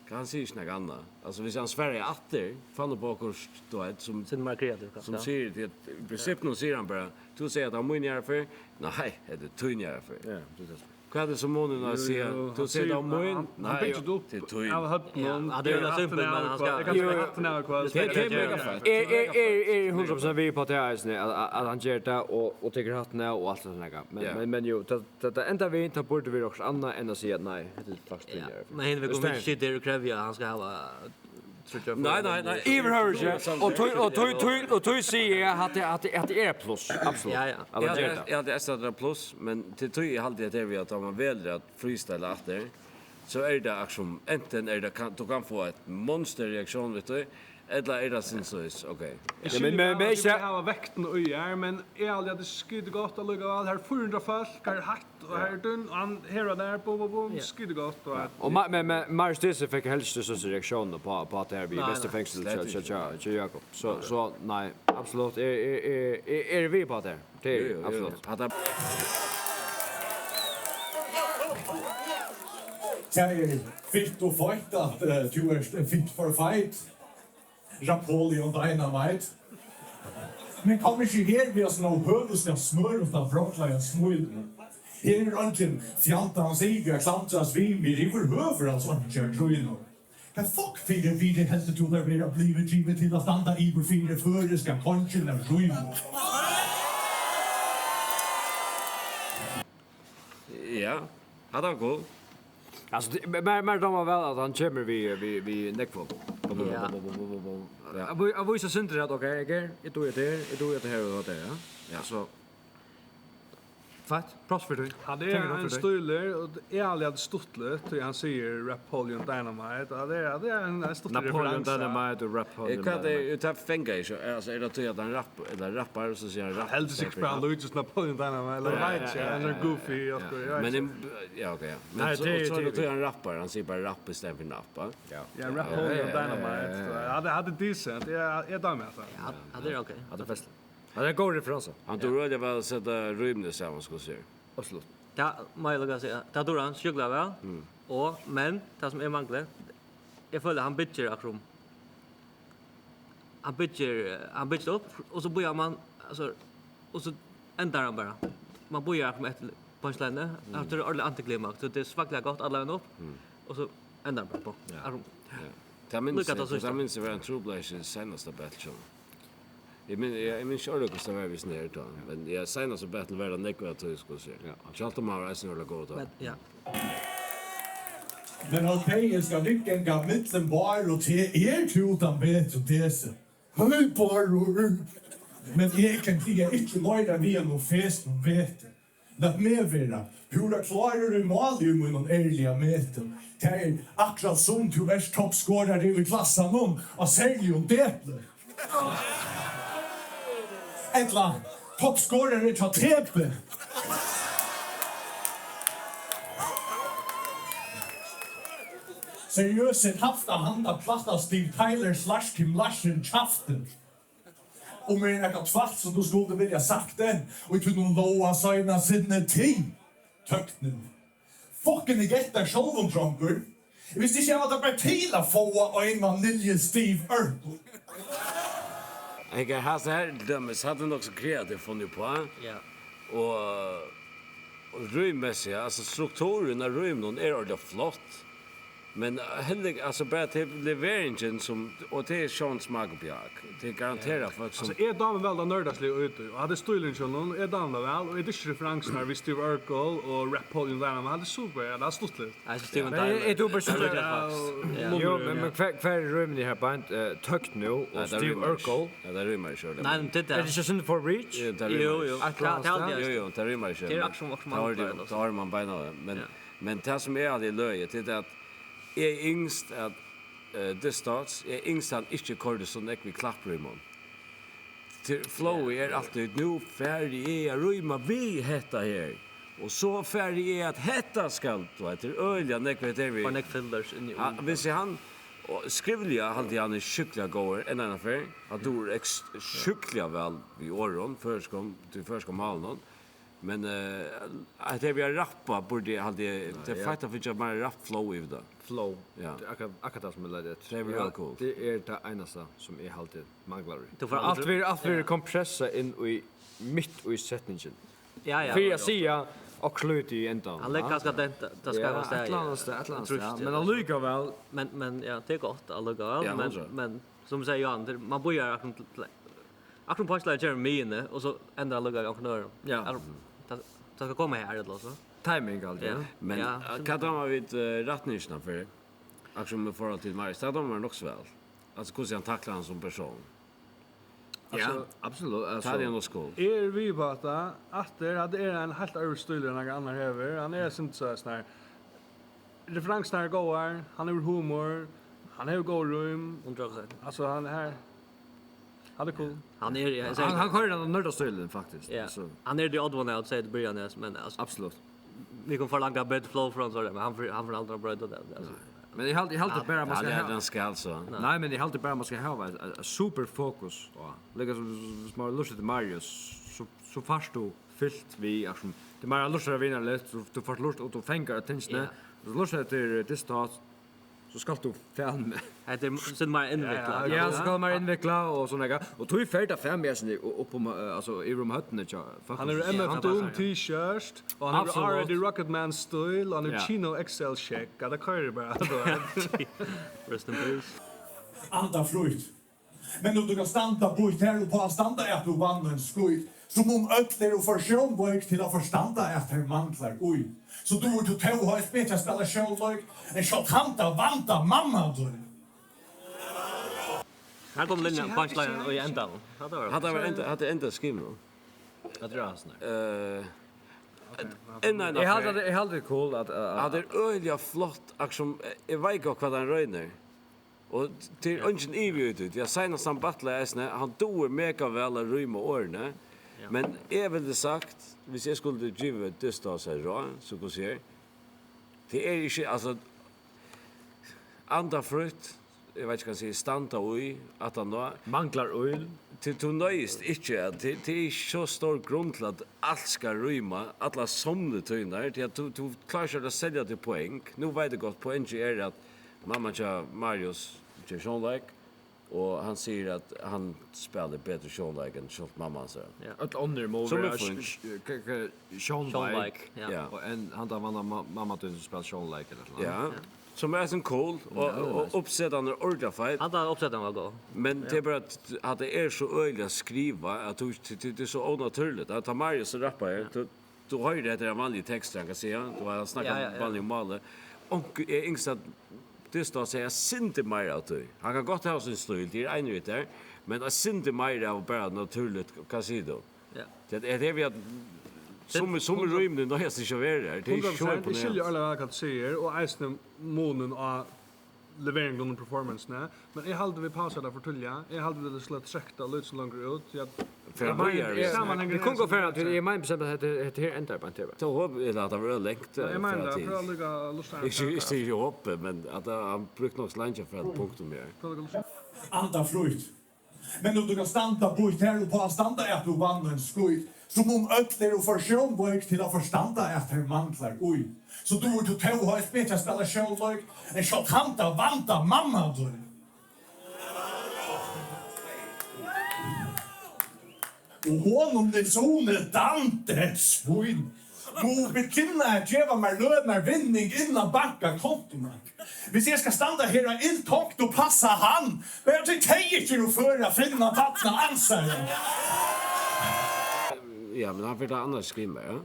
Hann sigur ikki nakað annað. Altso, viss hann svarar aftur, fann upp á okkurt, tú veit, sum, Sindur meir kreativt, kanska, sum ja. sigur, tí at í prinsippinum sigur hann bara, "Tú sigur at tað er mín jarðarferð." Nei, hetta er tín jarðarferð. Ja, tað er tað. Hvat er so munin á at Jú, siga, jú, "Tú hann sigur sigur, tað er mín"? hann, hann Nei, byggir tað upp tað er tín. av høvdinum. Ja, hann er Eg kann simpul, men hann skal rætta hann av í kvøld. Jú, jú. Tað er mega feitt. Eg, eg, eg, eg eri hundrað prosent við uppá tað eisini, at, at, at hann ger tað og, og tekur hattin av og alt tað sånn. Men, Ja. men, men jú, tað, tað, tað endar við, tað burdi verið okkurt annað enn at siga, "Nei, hetta er faktiskt Ja. tín jarðarferð." Men hini vil Veist koma tú? ikki siga tað og krevja, at hann skal hava tríggjar Nei, nei, nei. Yvirhøvur ikki. Og tí, og tí, tí, og tí sigi eg at tað, at tað, at tað er eitt plus, absolutt. Ja, ja. At hann Ja, ger ja, tað. ja, tað er eitt plus, men til tí eg haldi at tað er við at tá man velur at freestyla aftur, so er tað akkurát sum, antin er tað, kann, tú kann fáa eitt monster reaksjón við tí, ella er tað sinnsins, ok. Eg Ja, men, skilji men, væl men at tit ikki vilja hava vektina í her, men eg haldi at tað er skitið gott allíkavæl. Her er fýra hundrað fólk, her er heitt, og her er dún, og hann her og der, bum, bum, bum, Ja. skitið gott, og Ja. Og ma-, men, men Marius Stesse fekk helst ikki so reaksjón uppá, uppá at tað er við Nei, bestu nei. fengsel Slett til, til, ikki. til, til Jakob. So, Nei. so nei, absolutt. Eg, eg, eg, eg eri við uppá tað. Tað er Jú, jú, jú. absolutt. Hatta Tað er fitt og feitt at, eh, tú ert fit for fight. Napoleon Dynamite. Men kom ikki her við at snø høvuðsliga smør út av brotlaga smíl. Her er eingin fjandans eyga at klandrast við, meg yvirhøvur, altso, eingin trýnur. Hvat fuck fyri virði heldur tú tær vera blivið givið til at standa yvir fyri føroyska kongin av Rímur? Ja, hatta var cool. Altso, tað, mær, mær dámar væl, at hann kemur við, við, við nógvum. Ja. At ví-, at vísa Sindri at, ok, eg er, eg dugi hetta her, eg dugi hetta her og hetta her, ja. Ja. So, feitt, props fyri tí. Hann er ein stílur, og eg havi stuttligt, tí hann sigur Napoleon Dynamite, og tað er, tað er ein, ein stuttlig referansa. Napoleon Dynamite og Napoleon Dynamite. Eh, hvat er, tað fanga eg ikki, altso, er tað tí at hann rapp-, er tað rappari, so sigur hann rap? Heldur sikkurt bara, hann líkist Napoleon Dynamite, ella veit ikki, hann er goofy, og sko, eg veit ikki. Men, ja, ok, ja. Men so, so er tað tí hann rappar, hann sigur bara rap í staðin fyri napp, va? Ja. Ja, Napoleon Dynamite, ja, tað, tað er decent, ja, eg dámi hatta. Ja, tað er ok. Ja, tað er festligt. Ja, tað er ein góð referansa. Hann dugir øgiliga væl at seta rímini saman, skal eg siga. Absolutt. Tað má eg lukka at siga. Tað dugir hann sjúkliga væl. Mm. Og, men, tað sum eg mangli, eg føli, hann byggir akkurát. Hann byggir, hann byggir upp, og so byrjar man, altso, og so endar hann bara. Man byrjar akkurát eftir punchline. Mm. Altso, tað er ordiliga antiklimaks, so tað er svakliga gott alla vegin upp. Mm. Og so endar hann bara, bum. Ja. Akkurát. Ja. Tað minnist eg, tað minnist eg var ein trupulleiki í seinasta battle, sjálvt. Eg min-, eg, eg minnist ikki orðið, hvussu tað var, við sum her tá, men ja, seinasta battle var tað nógv av tí, skal eg siga. Ja. Charlton var eisini øgiliga góður tá. Men, ja. Men hann segði, skal vit ganga millum bár og te, er tú tann betri desi? Hey, Bárður! Men eg kann siga ikki meira við hann um fest um vetur. Lat meg vera púra klárur í máli í mínum ærliga meti. Tað er akkurát sum tú ert toppskorari í klassanum á serligum depli. Ella toppskorari hjá T B. Seriøst sett, hatta handa platta Steven Tyler slash Kim Larsen kjaftin. Um er nakað tvætl, sum tú skuldi vilja sagt tað, og í tínum lága seinna sinni, tøgnin. Fucking eg gett tær sjálvum, drongur. Eg visti ikki, at tað bar til at fáa ein vanilju Steve Urkel. Hygg, hasa her, til dømis, hatta er nokk so kreativt funnið uppá. Ja. Og, og rímmessigt, altso, strukturin av rímunum er ordiliga flott. Men, eh, heldig, altso, bara til leveringin sum, og tað er sjón, smak og bjak. Tað er garanterað fólk sum... Altso, eg dámi væl tað nørdasliga í tí, og hatta er stílurin hjá honum, eg dámi tað væl, og eg dyrki referensurnar við Steve Urkel og Napoleon Dynamite, hatta er super, ja, tað er stuttligt. Eg synist, Steven Tyler. Men eg, eg trúgvi bara ikki... Ja. Jú, men, men hvar, hvar er rímini her beint, eh, tøgn nú og Steve Urkel? Ja, tað rímar ikki. Nei, men tað er... Er tað ikki synd for reach? Jú, tað rímar ikki. Jú, jú. Eitt ella annað stað. Jú, jú, tað rímar ikki. Tað er akkurát sum, akkurát sum... Tá hoyrir man beinanvegin. Men, men tað sum er altíð løgið, tað er at eg ynskti at, eh, Disthoughts, eg ynskti hann ikki koyrdi so nógv við klapprímum. Til flowið er altíð, nú fari eg at ríma við hetta her, og so fari eg at hetta skal, tú veit, tað er øgiliga nógv hetta her við. For nógv fillers inn í... Ja, um, viss eg hann, og skrivliga haldi eg hann er sjúkliga góður, enn eina ferð. Hann dugir eks-, sjúkliga væl við orðum, føroyskum, til føroyska málinum. Men, eh, at eg vil rappa, burdi eg, haldi eg, tað er feitt at fáa meira rap flow yvir tað. Flow. Ja. Tað er akkurát, akkurát tað sum eg leiti eftir. Tað er real cool. Ja, tað er tað einasta sum eg haldi manglar í. Alt verður, alt verður kompressað inn í, mitt í setningin. Ja, ja. Fyri at siga okkurt lítið í endan. Hann leggur kanska dent, tað skal... Ja, eitt ella annað stað, eitt ella annað stað. Men allíkavæl. Men, men ja, tað er gott allíkavæl, ja, men, hundrað. Men sum tú sigur, Johan, tað er, man bíðar akkurát til, til, akkurát punchline kemur í miðjuni, og so endar hann líka í onkrum øðrum. Ja. Akkurát, tað, tað skal koma her, ella so. Timing, alt, ja. Ja. Men, ja, eh, hvat dámar vit, eh, rættingina fyri? Akkurát sum í forhold til Marius, tað dámar mær nokk so væl. Altso, hvussu hann taklar hann sum persón. Ja, altso, absolutt, altso. Tað er nokk so cool. Eg eri við uppá hatta, aftur, at tað er ein heilt øðrvísi stílur enn nakar annar hevur. Hann er, eitt sindur so, sovorðið, referensurnar eru góðar, hann hevur humor, hann hevur góð rím. Hundrað prosent. Altso, hann er, hann er cool. Hann er, ja, hann, hann koyrir hann nørdastílin, faktiskt. Ja. Altso. Hann er the odd one out, segði tú í byrjan, ja, men, altso, absolutt. Vit kunnu forlanga betri flow frá honum, men hann fer, hann fer aldri at broyta tað, altso. Nei. Men eg haldi, eg haldi bara, man skal hava, hann skal so. Nei. Nei, men eg haldi bara, man skal hava eitt, eitt, eitt super fokus á. Líka sum, sum, sum man lurtar eftir Marius, so, so fært tú fylgt við, akkurát sum, tað er meira lurtar vinarligt, so tú fært lurtað og tú fangar attention. Ja. So lurtar eftir, eh, Disthoughts, so skalt tú fanin meg. Hetta er sindur meira innviklað. Ja, ja, ja. Ja, so skal meira innviklað og sovorðið, ja. Og tú fer tað fanin meg, altso, upp um, eh, altso, yvir um høvdini, ja. Hann hevur M F Doom t-shirt, og hann hevur already Rocket Man stíl, og hann hevur Chino X L skegg. Ja, tað koyrir bara, tú veit. Rest in peace. Anda frítt. Men um tú kanst standa beint her uppá, standa at tú vann ein skít, sum um øll eru for sjónveik til at forstanda, at tær manglar í, so dugir tú tó heilt betri at spæla sjónleik enn sjálvt handa vanda mamma tín. Her kom linjan, punchline í endanum. Hatta var, hatta var enda, hatta er enda skrivið nú. Hatta er hasnar. Eh, enn ein Eg haldi, afferð. At, eg haldi, tað er cool at, at Hatta er øgiliga flott, akkurát sum, eh, eg veit gott, hvat hann roynir. Og til eingin ivi út í tí. Ja, seinast hann battlaði eisini, hann dugir mega væl at ríma orðini. Ja. Men eg vildi sagt, hvis eg skuldi givið Dystas eitt ráð, so hvussu er? Tað er ikki, altso, andafrítt, eg veit ikki, hvat eg sigi, standa í, aftaná. Manglar íl. Tí tú noyðist ikki at, tí, tí er ikki so stór grund til at alt skal ríma, allar somnir tínar, tí at tú, tú klárar ikki at selja teg poeng. Nú veit eg gott, poengið er at mamman hjá Marius ger sjónleik, og hann sigur at hann spælir betri sjónleik enn sjálvt mamma hansara. Ja, øll onnur mugu Sum er vera fínt. sj-, k-, k-, sjónleik. Sjónleik, ja. Ja. Og ein, hann tann mamma, ma-, mamma tín sum spælir sjónleik ella eitt ella annað. Ja. Ja. Sum er eisini cool, og, Ja, tað er og nice. Uppsetan er ordiliga feit. Hann tann uppsetan var góð. Men Ja. tað er bara at, at tað er so øgiliga skrivað, at tú, tú, tú, tað er so ónatúrligt. At tá Marius rappar her, Ja. tú, tú hoyrir, at tað er ein vanligur tekstur, hann kann siga, tú har snakka Ja, ja, ja. vanligt mál. Onkur, eg ynskti at Dystas sigur eitt sindur meira av tí. Hann kann gott hava sín stíl, tað er eg einig við tær, men eitt sindur meira av bara natúrligt, hvat sigur tú? Ja. Tað er, tað er við at sum, sum Hundrað rýmini noyðast ikki at vera her. Tað er Hundrað prosent, eg skilji imponerandi. Øgiliga væl, hvat tú sigur, og eisini munin á leveringunum og performanceni, men eg haldi, vit pausa tað for tíðliga. Eg haldi, vit skulu trekkja tað lítið so longur út, tí at Fer Eg meini, víðari, eg, ja. Samanhang Vit kunnu gott fara, tí eg meini bestemt, at hetta, hetta her endar bara til. Tá hopi eg, at tað var langt, Nei, eg eh, meini frá tað, tí. Prøva líka at lurta Ikki, ikki, ikki hopi, men at, eh, hann brúkti nokk so leingi at fara til punktum her. Prøva líka at lurta. Andafrítt. Men um tú kanst standa beint her og bara standa, at tú vann ein skít, sum um øll eru for sjónveik til at forstanda, at tær manglar í. So dugir tú tó heilt betri at spæla sjónleik enn sjálvt handa vanda mamma tín. Og honum, Nils Une Dante, svín. Mugu vit finna at geva mær lønarvinning inn á bankakontuna. Hvis eg skal standa her og ilt tonkt og passa hann, men eg trúgvi tey ikki eru før at finna barna ansara. Ja, men hann fer til annars skrima, ja.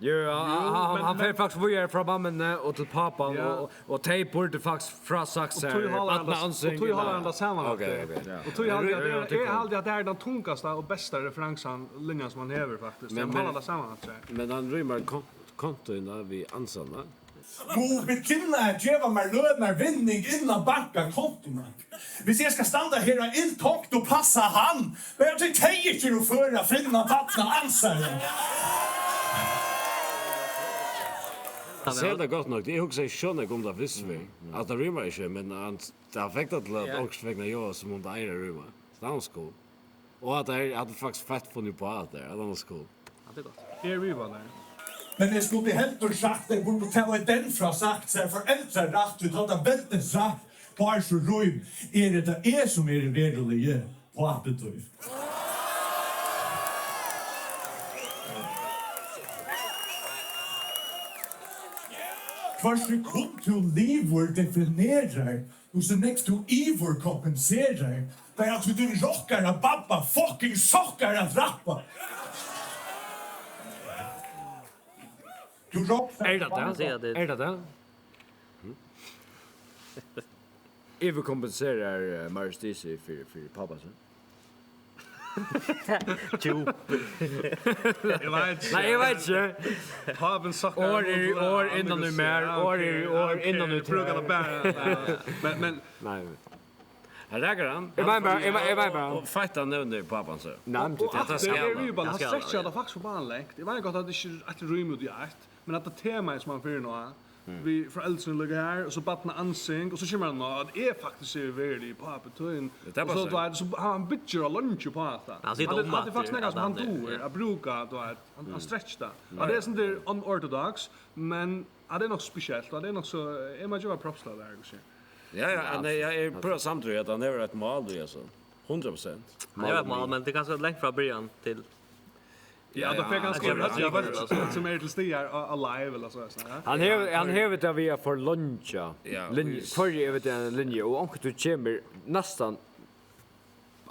Jo, ja, Jú, hann, hann, men, hann men fer faktiskt víðari frá mammuni og til pápan, Ja. og, og, og tey burdu faktiskt frásagt Og sær tey halda hann barna tað, og ansing, tey halda ja. hann tað saman Ok, aftur. ok. Ja. Og tey halda, Ja, at ja, eg, tey eg kom. haldi, at tað er tann tungasta og besta referansan, linjan sum hann hevur, faktiskt. Men, Hann men, halda tað saman aftur. men hann rímar kon-, kontoina við ansana. Mugu vit finna at geva mær lønarvinning inn á bankakontuna. Hvis eg skal standa her og ilt tonkt og passa hann, men eg trúgvi tey ikki eru før at finna barna ansara. Hann sær tað gott nokk. Eg hugsaði ikki so nógv um tað fyrstu ferð. At tað rímar ikki, men hann, tað fekk tað til at Ja. okkurt vegna Jóa sum um tað eigur at ríma. So tað var cool. Og at tað er, at tað faktiskt feitt funnið upp á at tað er, at tað var cool. Ja, tað er gott. Eg eri við, Valur. Men eg skuldi heldur sagt, eg burdi tað í den frá sagt, sær foreldrarætt, tí tá tað veldi sagt, tá er so rím, er tað eg sum eri veruliga pápi tín. Hvørt sekund tú livir definerar, hvussu nógv tú yvirkompenserar, bara tí tín rokkara babba fucking sokkar at rappa. Tú rokkar Er tað tað? Siga tað. Er tað tað? Yvirkompenserar, eh, Marius D C fyri, fyri pápa sín? Djúp. Eg veit ikki. Nei, eg veit ikki. Pápin sokkar Orð er í orð innan í mær, orð er í orð innan í tær. Brúka tað bara. Men, men Nei, men Her rakar hann. Eg meini bara, eg meini, eg meini bara. Og feitt hann nevnir pápan, so. Nei, men Og, og tað aftur, skal eg hann. Eri bara, Tað hann skal hann, strekkir ja. tað faktiskt for banan langt. Eg veit gott, at tað ikki er eitt rím út í eitt, men at tað temaið, sum hann fer inn á, Mm. við foreldrini liggur her, og so barna ansing, og so kemur hann á, at eg faktiskt eri veruliga pápi tín. Ja, tað Og so, passar. Tú veit, so hann, hann byggir á leingi upp á hatta. Hann situr Hatta, um hatta er aftur, faktiskt nakað, at sum hann hann er, dugir ja. at brúka, tú veit, hann, hann Mm. strekkir tað. Ja, Og tað ja. er sånn, tað er unorthodox, men hatta er nokk spesielt, og tað er nokk so, eg má geva props til tað her, kanska. Ja, ja, Ja, men eg, eg, eg prøvi at samtrúgva at hann hevur eitt mál í hesum. Hundrað prosent. Hann hevur eitt mál, men tað er kanska langt frá byrjan til Ja, Ja, tað fer ja, kanska ja, ja, ja. ja, sum er til staðar á, á live ella so, so, ja. Hann hevur, hann hevur tað við at forleingja Ja, linju, vís. Hvørji er við eina linju, og onkuntíð kemur næstan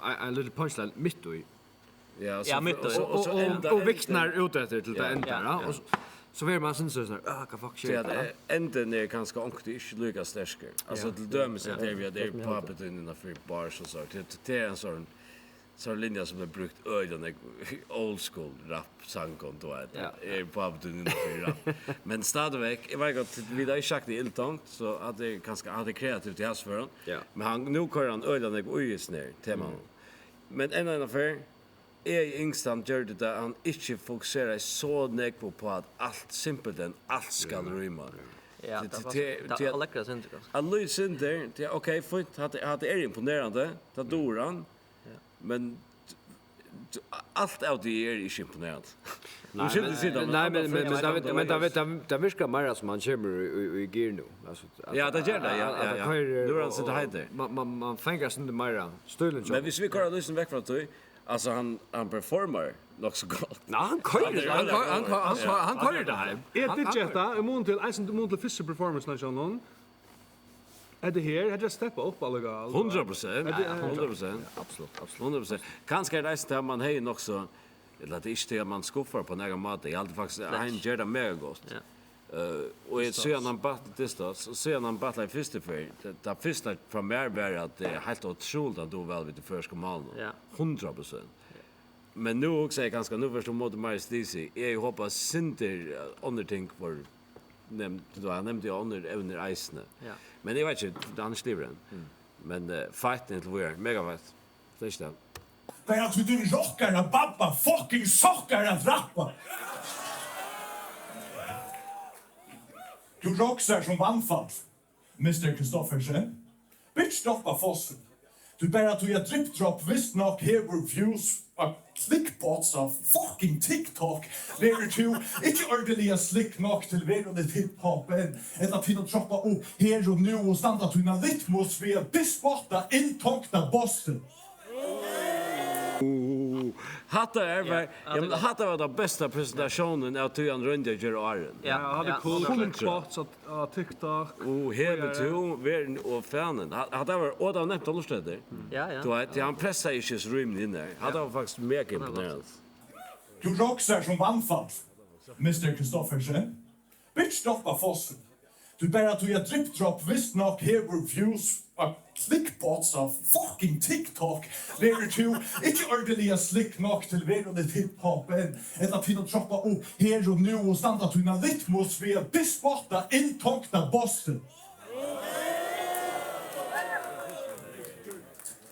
ein, ein lítil punchline mitt í. Ja, Ja, so, mitt og í. so, Og, og, og, og viknar út eftir til Ja. tað endar, Ja, ja. ja. Og so, So verður man sindur soleiðis, ah, hvat fuck, shit, ja, ja. Endin er kanska onkuntíð ikki líka sterkur. Altso, ja, til dømis, ja, at tað er, at tað er, ja, pápi tín innanfyri bars og so. Tað, tað er ein sovorðin, sovorðin linja sum er brúkt øgiliga nógv í old school rap sangum, tú veit. Ja. Er pápi tín innanfyri rap. Men stadigvæk, eg veit gott, vit hava ikki sagt tað er ill tonkt, so at tað er kanska, at tað er kreativt í hasum førum. Ja. Men hann, nú koyrir hann øgiliga nógv í hesum her temanum. Mm. Men enn eina ferð, eg ynskti, hann gjørdi tað, hann ikki fokuseraði so nógv upp á, at alt, simpelthen alt skal ríma. Ja, tað, tað, tað, tað, tað, hann leggur tað sindur, kanska. Hann leggur sindur, tað er ok, fínt, hatta, hatta er imponerandi, tað dugir hann. Ja. Men t-, t-, alt av tí er ikki imponerandi. Nei, men, nei, men, men, men tað, men tað, tað, tað virkar meira sum hann kemur í, í, í gir nú. Altso, at, ja, tað ger tað, ja, at, at, ja, ja. Koyrir, nú er hann og, sindur heitur. Man, man, man fangar sindur meira stílin, men viss vit koyra lýsini vekk frá tí, altso, hann, hann performar nokk so gott. Nei, hann koyrir, hann, hann, hann, hann, hann, hann koyrir tað heim. Eg dyrki hetta, í mun til, eisini í mun til fyrstu performance, nei, sjá nú. Hetta her, hetta er at steppa upp allíkavæl. Hundrað prosent. Hetta er, ja, hundrað prosent. Ja, absolutt, absolutt. Hundrað prosent. Kanska er tað eisini tað, man hevði nokk so, ella tað er ikki tað, man skuffar á nakran máta. Eg haldi faktiskt, at hann ger tað mega gott. Ja. Eh, og eg, síðan hann batt-, Disthoughts, og síðan hann battlaði fyrstu ferð, tað, tað fyrsta frá mær var, at tað er heilt ótrúligt, at hann dugir væl við tí føroyska málinum. Ja. Hundrað prosent. Men nú hugsi eg kanska, nú fert tú móti Marius D C. Eg hopi sindur, eh, onnur ting vóru nevnd, tú veit, hann nevndi jo onnur evnir eisini. Ja. Men eg veit ikki, hann er ikki liðugur enn. Mm. Men, eh, feitt inntil víðari, mega feitt. Tað er ikki tað. Bara tí tú rokkar at babba, fucking sokkar at rappa. Tú roksar sum vanfall. Mister Kristoffersen, bitch, stoppa fossin. Tú, bara tí at Drip Drop vist nokk hevur views á clickbots á fucking TikTok, verður tú ikki ordiliga slick nokk til veruligt hiphop enn, ella til at droppa upp her og nú og standa tína litmus við at dispotta illtonkta bossin. Hatta er, ja, var, ja, men hatta var tann besta presentatiónin av tí hann royndi at gera áðrenn. Ja, ja, hann hevur cool clickbots á, á TikTok. Og hevur tú verið og fanin. Ha-, hatta var, og tað var nevnt á lurta eftir. Ja, ja. Tú veit, ja, hann pressaði ikki so rímiliga inn har. Hatta var faktiskt mega imponerandi. Tú roksar sum vanfall, Mister Kristoffersen. Bitch, stoppa fossin. Tú, bara tí at Drip Drop vist nokk hevur views á clickbots á fucking TikTok, verður tú ikki ordiliga slick nokk til veruligt hiphop enn, ella til at droppa upp her og nú og standa tína litmus við at dispotta illtonkta bossin.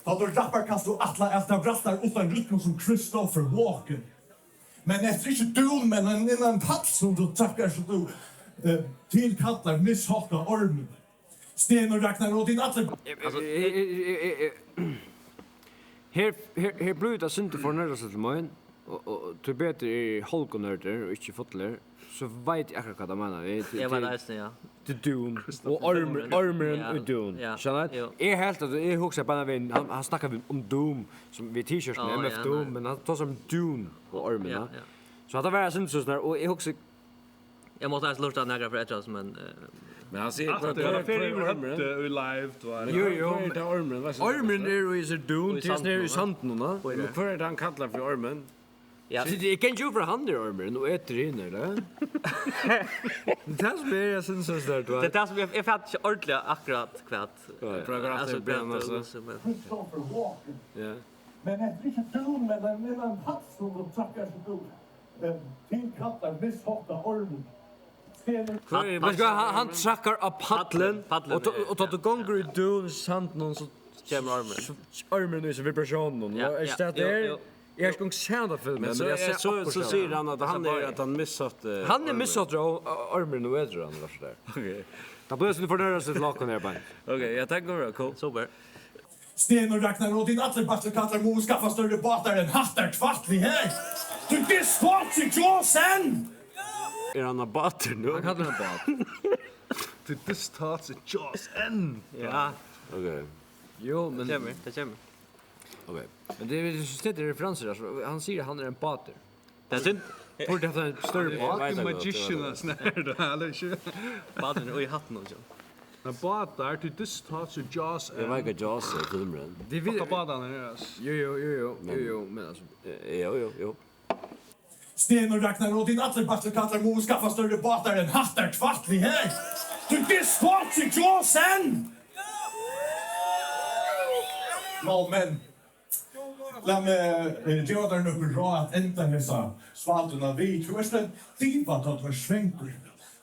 Tá tú rappar, kanst tú ætla, at tað brattar uttan rytmu sum Christopher Walken. Men eftir ikki dún, men ein, ein, ein pall sum tú traðkar, so tú, eh, tilkallar mishátta ormin. Sten og Ragnar og tín allir. Altso, eh, eh, eh, eh, eh, her, her, her blívur tað sindur for nørda til mín, og, og, og tíbetur er hálvnørdur og ikki fullur, so veit eg akkurát hvat hann meinar. Eg, eg veit eisini, ja. Til Dune. Og orm-, ormurin í Dune. Ja. Skilur tú? Eg helt at, eg hugsaði bara við, hann, hann snakkar um Doom, sum við T-shirtini, M F Doom, men hann tosar um Dune og ormin, ja. So hatta var eitt sindur soleiðis, og eg hugsaði, eg mátti eisini lurta nakrar ferðir eftir, men, eh, men hann sigur, aftur, hvør, hann fer yvir ormurin? Høvdið í live, tú veit. Jú, jú, hvør er tað ormurin? Ormurin er í sær Dune, í sandinum, í sandinum, ja. Men hvør er tað hann kallar fyri ormin? Ja. So, eg kann jú, for hann er ormurin og etur hinar, ella? Tað er tað sum eg, eg synist er sterkt, va? Tað er tað sum eg, eg fatti ikki ordiliga akkurát hvat, ja, eh, paragraf altso, er hvat, Brian, altso, men Christopher Walken. Ja. Men eftir ikki Dune, men ein, men ein pall sum tú traðkar, so tú, eh, tilkallar mishátta ormin. Hvør er, veit tú hvat, hann, hann traðkar á pallin, pallin, og tá, og tá tú gongur í Dune, sandinum, so kemur ormurin. So ormurin í vibratiónum, ja, og er, ja, tað jú, er, jú. Eg havi ikki eingong sæð hana filmin, men so, men eg havi sæð so, okkurt so av sigur henni. Hann at hann er, at hann mishátti, hann er ormin. Misháttur av, av ormurin og etur hann, var so der. Ok. Tað blívur so, tú fór nærri seg til okkum her, beint. Ok, ja, takk fyri, cool. Super. Sten og Ragnar og tín allir batterkallar mugu skaffa størri bátar enn hattar tvætli her. Tú, this thoughts er Jaws enn! Er hann á báti nú? Hann kallar hann bát. Tú, this thoughts er Jaws enn! Ja. Ok. Jú, men tað kemur, tað kemur. Ok. Men tað er, tað er referansur, altso, hann sigur, hann er ein bátur. Tað er synd. Burde haft ein størri bát. Hann er fucking magician, altso, her, tá, ella ikki? Báturin er í hattinum, altso. Men bátar, tú, this thoughts er Jaws enn. Eg veit hvat Jaws er, filmurin. Tað er við fucka bátarnir her, altso. Jú, jú, jú, jú, men, jú, jú, men, altso. Eh, jú, jú, jú. Sten og Ragnar og tit allir batlikallar mugu skaffa størri bátar enn hattar tvætli her. Tú, det er svart til Josen! Nå, men, lat meg, eh, geva tær nøkur ráð at enda hesa svátuna við. Tú ert ein diva, tá tú ert svangur.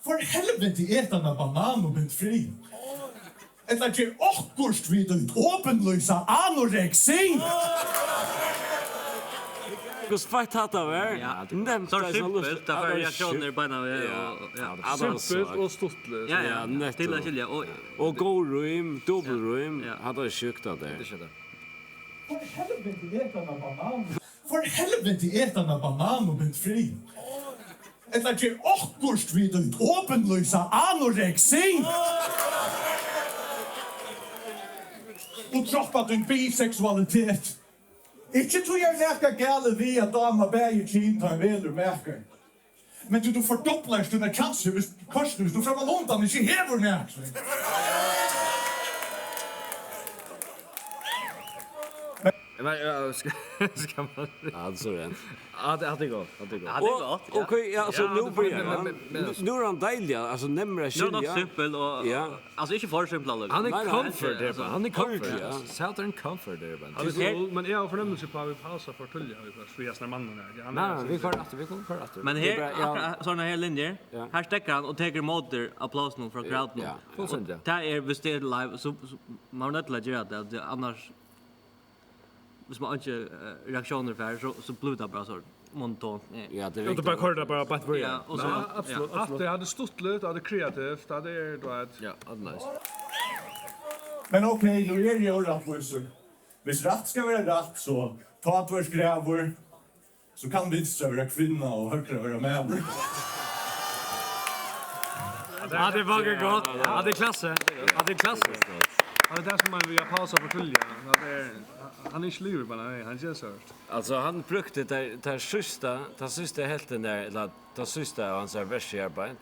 For helviti, et eina banan og bint frí. Ella ger okkurt við títt opinlýsa anoreksi. Hvussu feitt hatta var. Ja, nevnt. So simpelt, tað var reaktiónir beinanvegin, ja, og, ja. Simpelt og stuttligt. Ja, ja, ja, nettupp. Til at skilja, og, og góð rím, dupultrím, ja. Hatta er sjúkt, at tað er. For helviti, et eina banan. For helviti, et eina banan og bint frí. Ella ger okkurt við títt opinlýsa anoreksi. Og droppa tín biseksualitet. Ikki tí er nakað galið við at dáma bæði kyn, tá ein velur makar. Men tú, tú fordoblar tínar kjansir, hvis, kortini, hvis tú frammanundan ikki hevur nakað. Men, ja, skal, skal man... Ja, det er så rent. Ja, det, ja, det er godt, ja, det er godt. Ja, det er godt, ja. Og, ok, ja, altså, ja, nú byrjar hann. Men, men, men, men, nú er hann deiligur, altså, nemmari at skilja. Nú er hann simpul og, ja, altså, ikki for simpul, alveg. Hann er, nei, nei, comfort, nei, altså, hann er comfort, ja. Ordiliga. Satan er comfort, er bara. Hann er cool, men eg havi fornemmilsi av, at vit pausa for tíðliga, har vit bara svíða sånne mannar her. Nei, nei, vit koyra aftur, vit koyra aftur. Men her, tað er bara, ja, akkurát sånne her linjer, ja, her steðgar hann og tekur ímóti applausinum frá crowdinum. Ja. Fullstendiga. Og tað er, hvis tað er live, so, so, man er nødt til at gera tað, tað er annars, hvis man ikki, eh, reaktiónir fær, so, so blívur tað bara so monotont. Eh. Ja, tað er viktigt. Ja, tú bara koyrir tað bara beint víðari. Ja, og so, ja, absolutt, ja, absolutt. At tað er stuttligt, at tað er kreativt, at tað er, tú veit. Ja, at nice. Men ok, nú eri eg rættvísur. Hvis rætt skal vera rætt, so tá tú ert grævur, so kann vinstra vera kvinna og høgra vera maður. Ja, det er fucking godt. Ja, det er klasse. Ja, det er klasse. Ja, det er det som man vil ha pausa for tíðliga. Ja, det er, hann er ikki liðugur bara, nei, hann ger so. Altså, hann brúkti tað, tað síðsta, tað síðsta helvtin har, ella tað síðsta av hansara versi her, bara,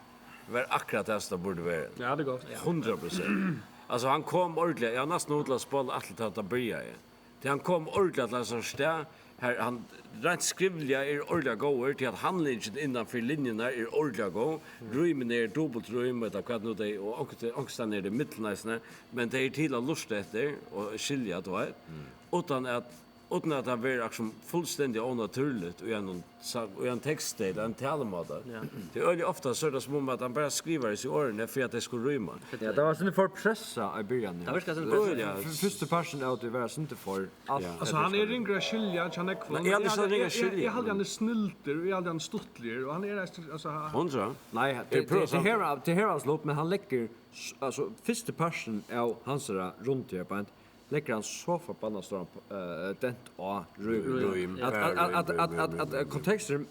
var akkurát tað, sum tað burdi verið. Ja, det er gott. Hundrað prosent. Altså, hann kom ordiliga, eg havi næstan hug til at spála alt til at tað byrjaði. Tí hann kom ordiliga til eitt sovorðið stað, har hann reint skrivliga er ordiliga góður, tí at handlingin innan fyri linjurnar er ordiliga góð. Rímini eru dupultrím, ella hvat nú tey, og onk-, onkustaðni er tað millum eisini, men tað er til at lurta eftir og skilja, tú veit. Mm. Uttan at, uttan at tað verður akkurát fullstendiga ónatúrligt í einum sa-, í ein teksti ella ein talumáta. Ja. Tað er øgiliga ofta, so er tað sum um, at hann bara skrivar hesi orðini fyri at tey skulu ríma. Ja, tað var eitt sindur for pressað í byrjanini. Tað virkar eitt sindur pressað. Øgiliga. F-, fyrsti parturin av tí var eitt sindur for alt. Ja. Altso, hann er ringur at skilja, hjá nógvum. Nei, eg haldi ikki, hann er ringur at skilja, eg, eg, eg haldi, hann er snildur, og eg haldi, hann er stuttligur, og hann er eisini, altso, hann... Hundrað. Nei, tað, tað, tað her, tað her er hans lut, men hann leggur s-, altso, fyrsti parturin av hansara rundferð, leggur hann so forbanna stóran, eh, dent á rím. Rím. At, at, at, ja, at, rím, at, rím, at, rím, at, rím, at konteksturin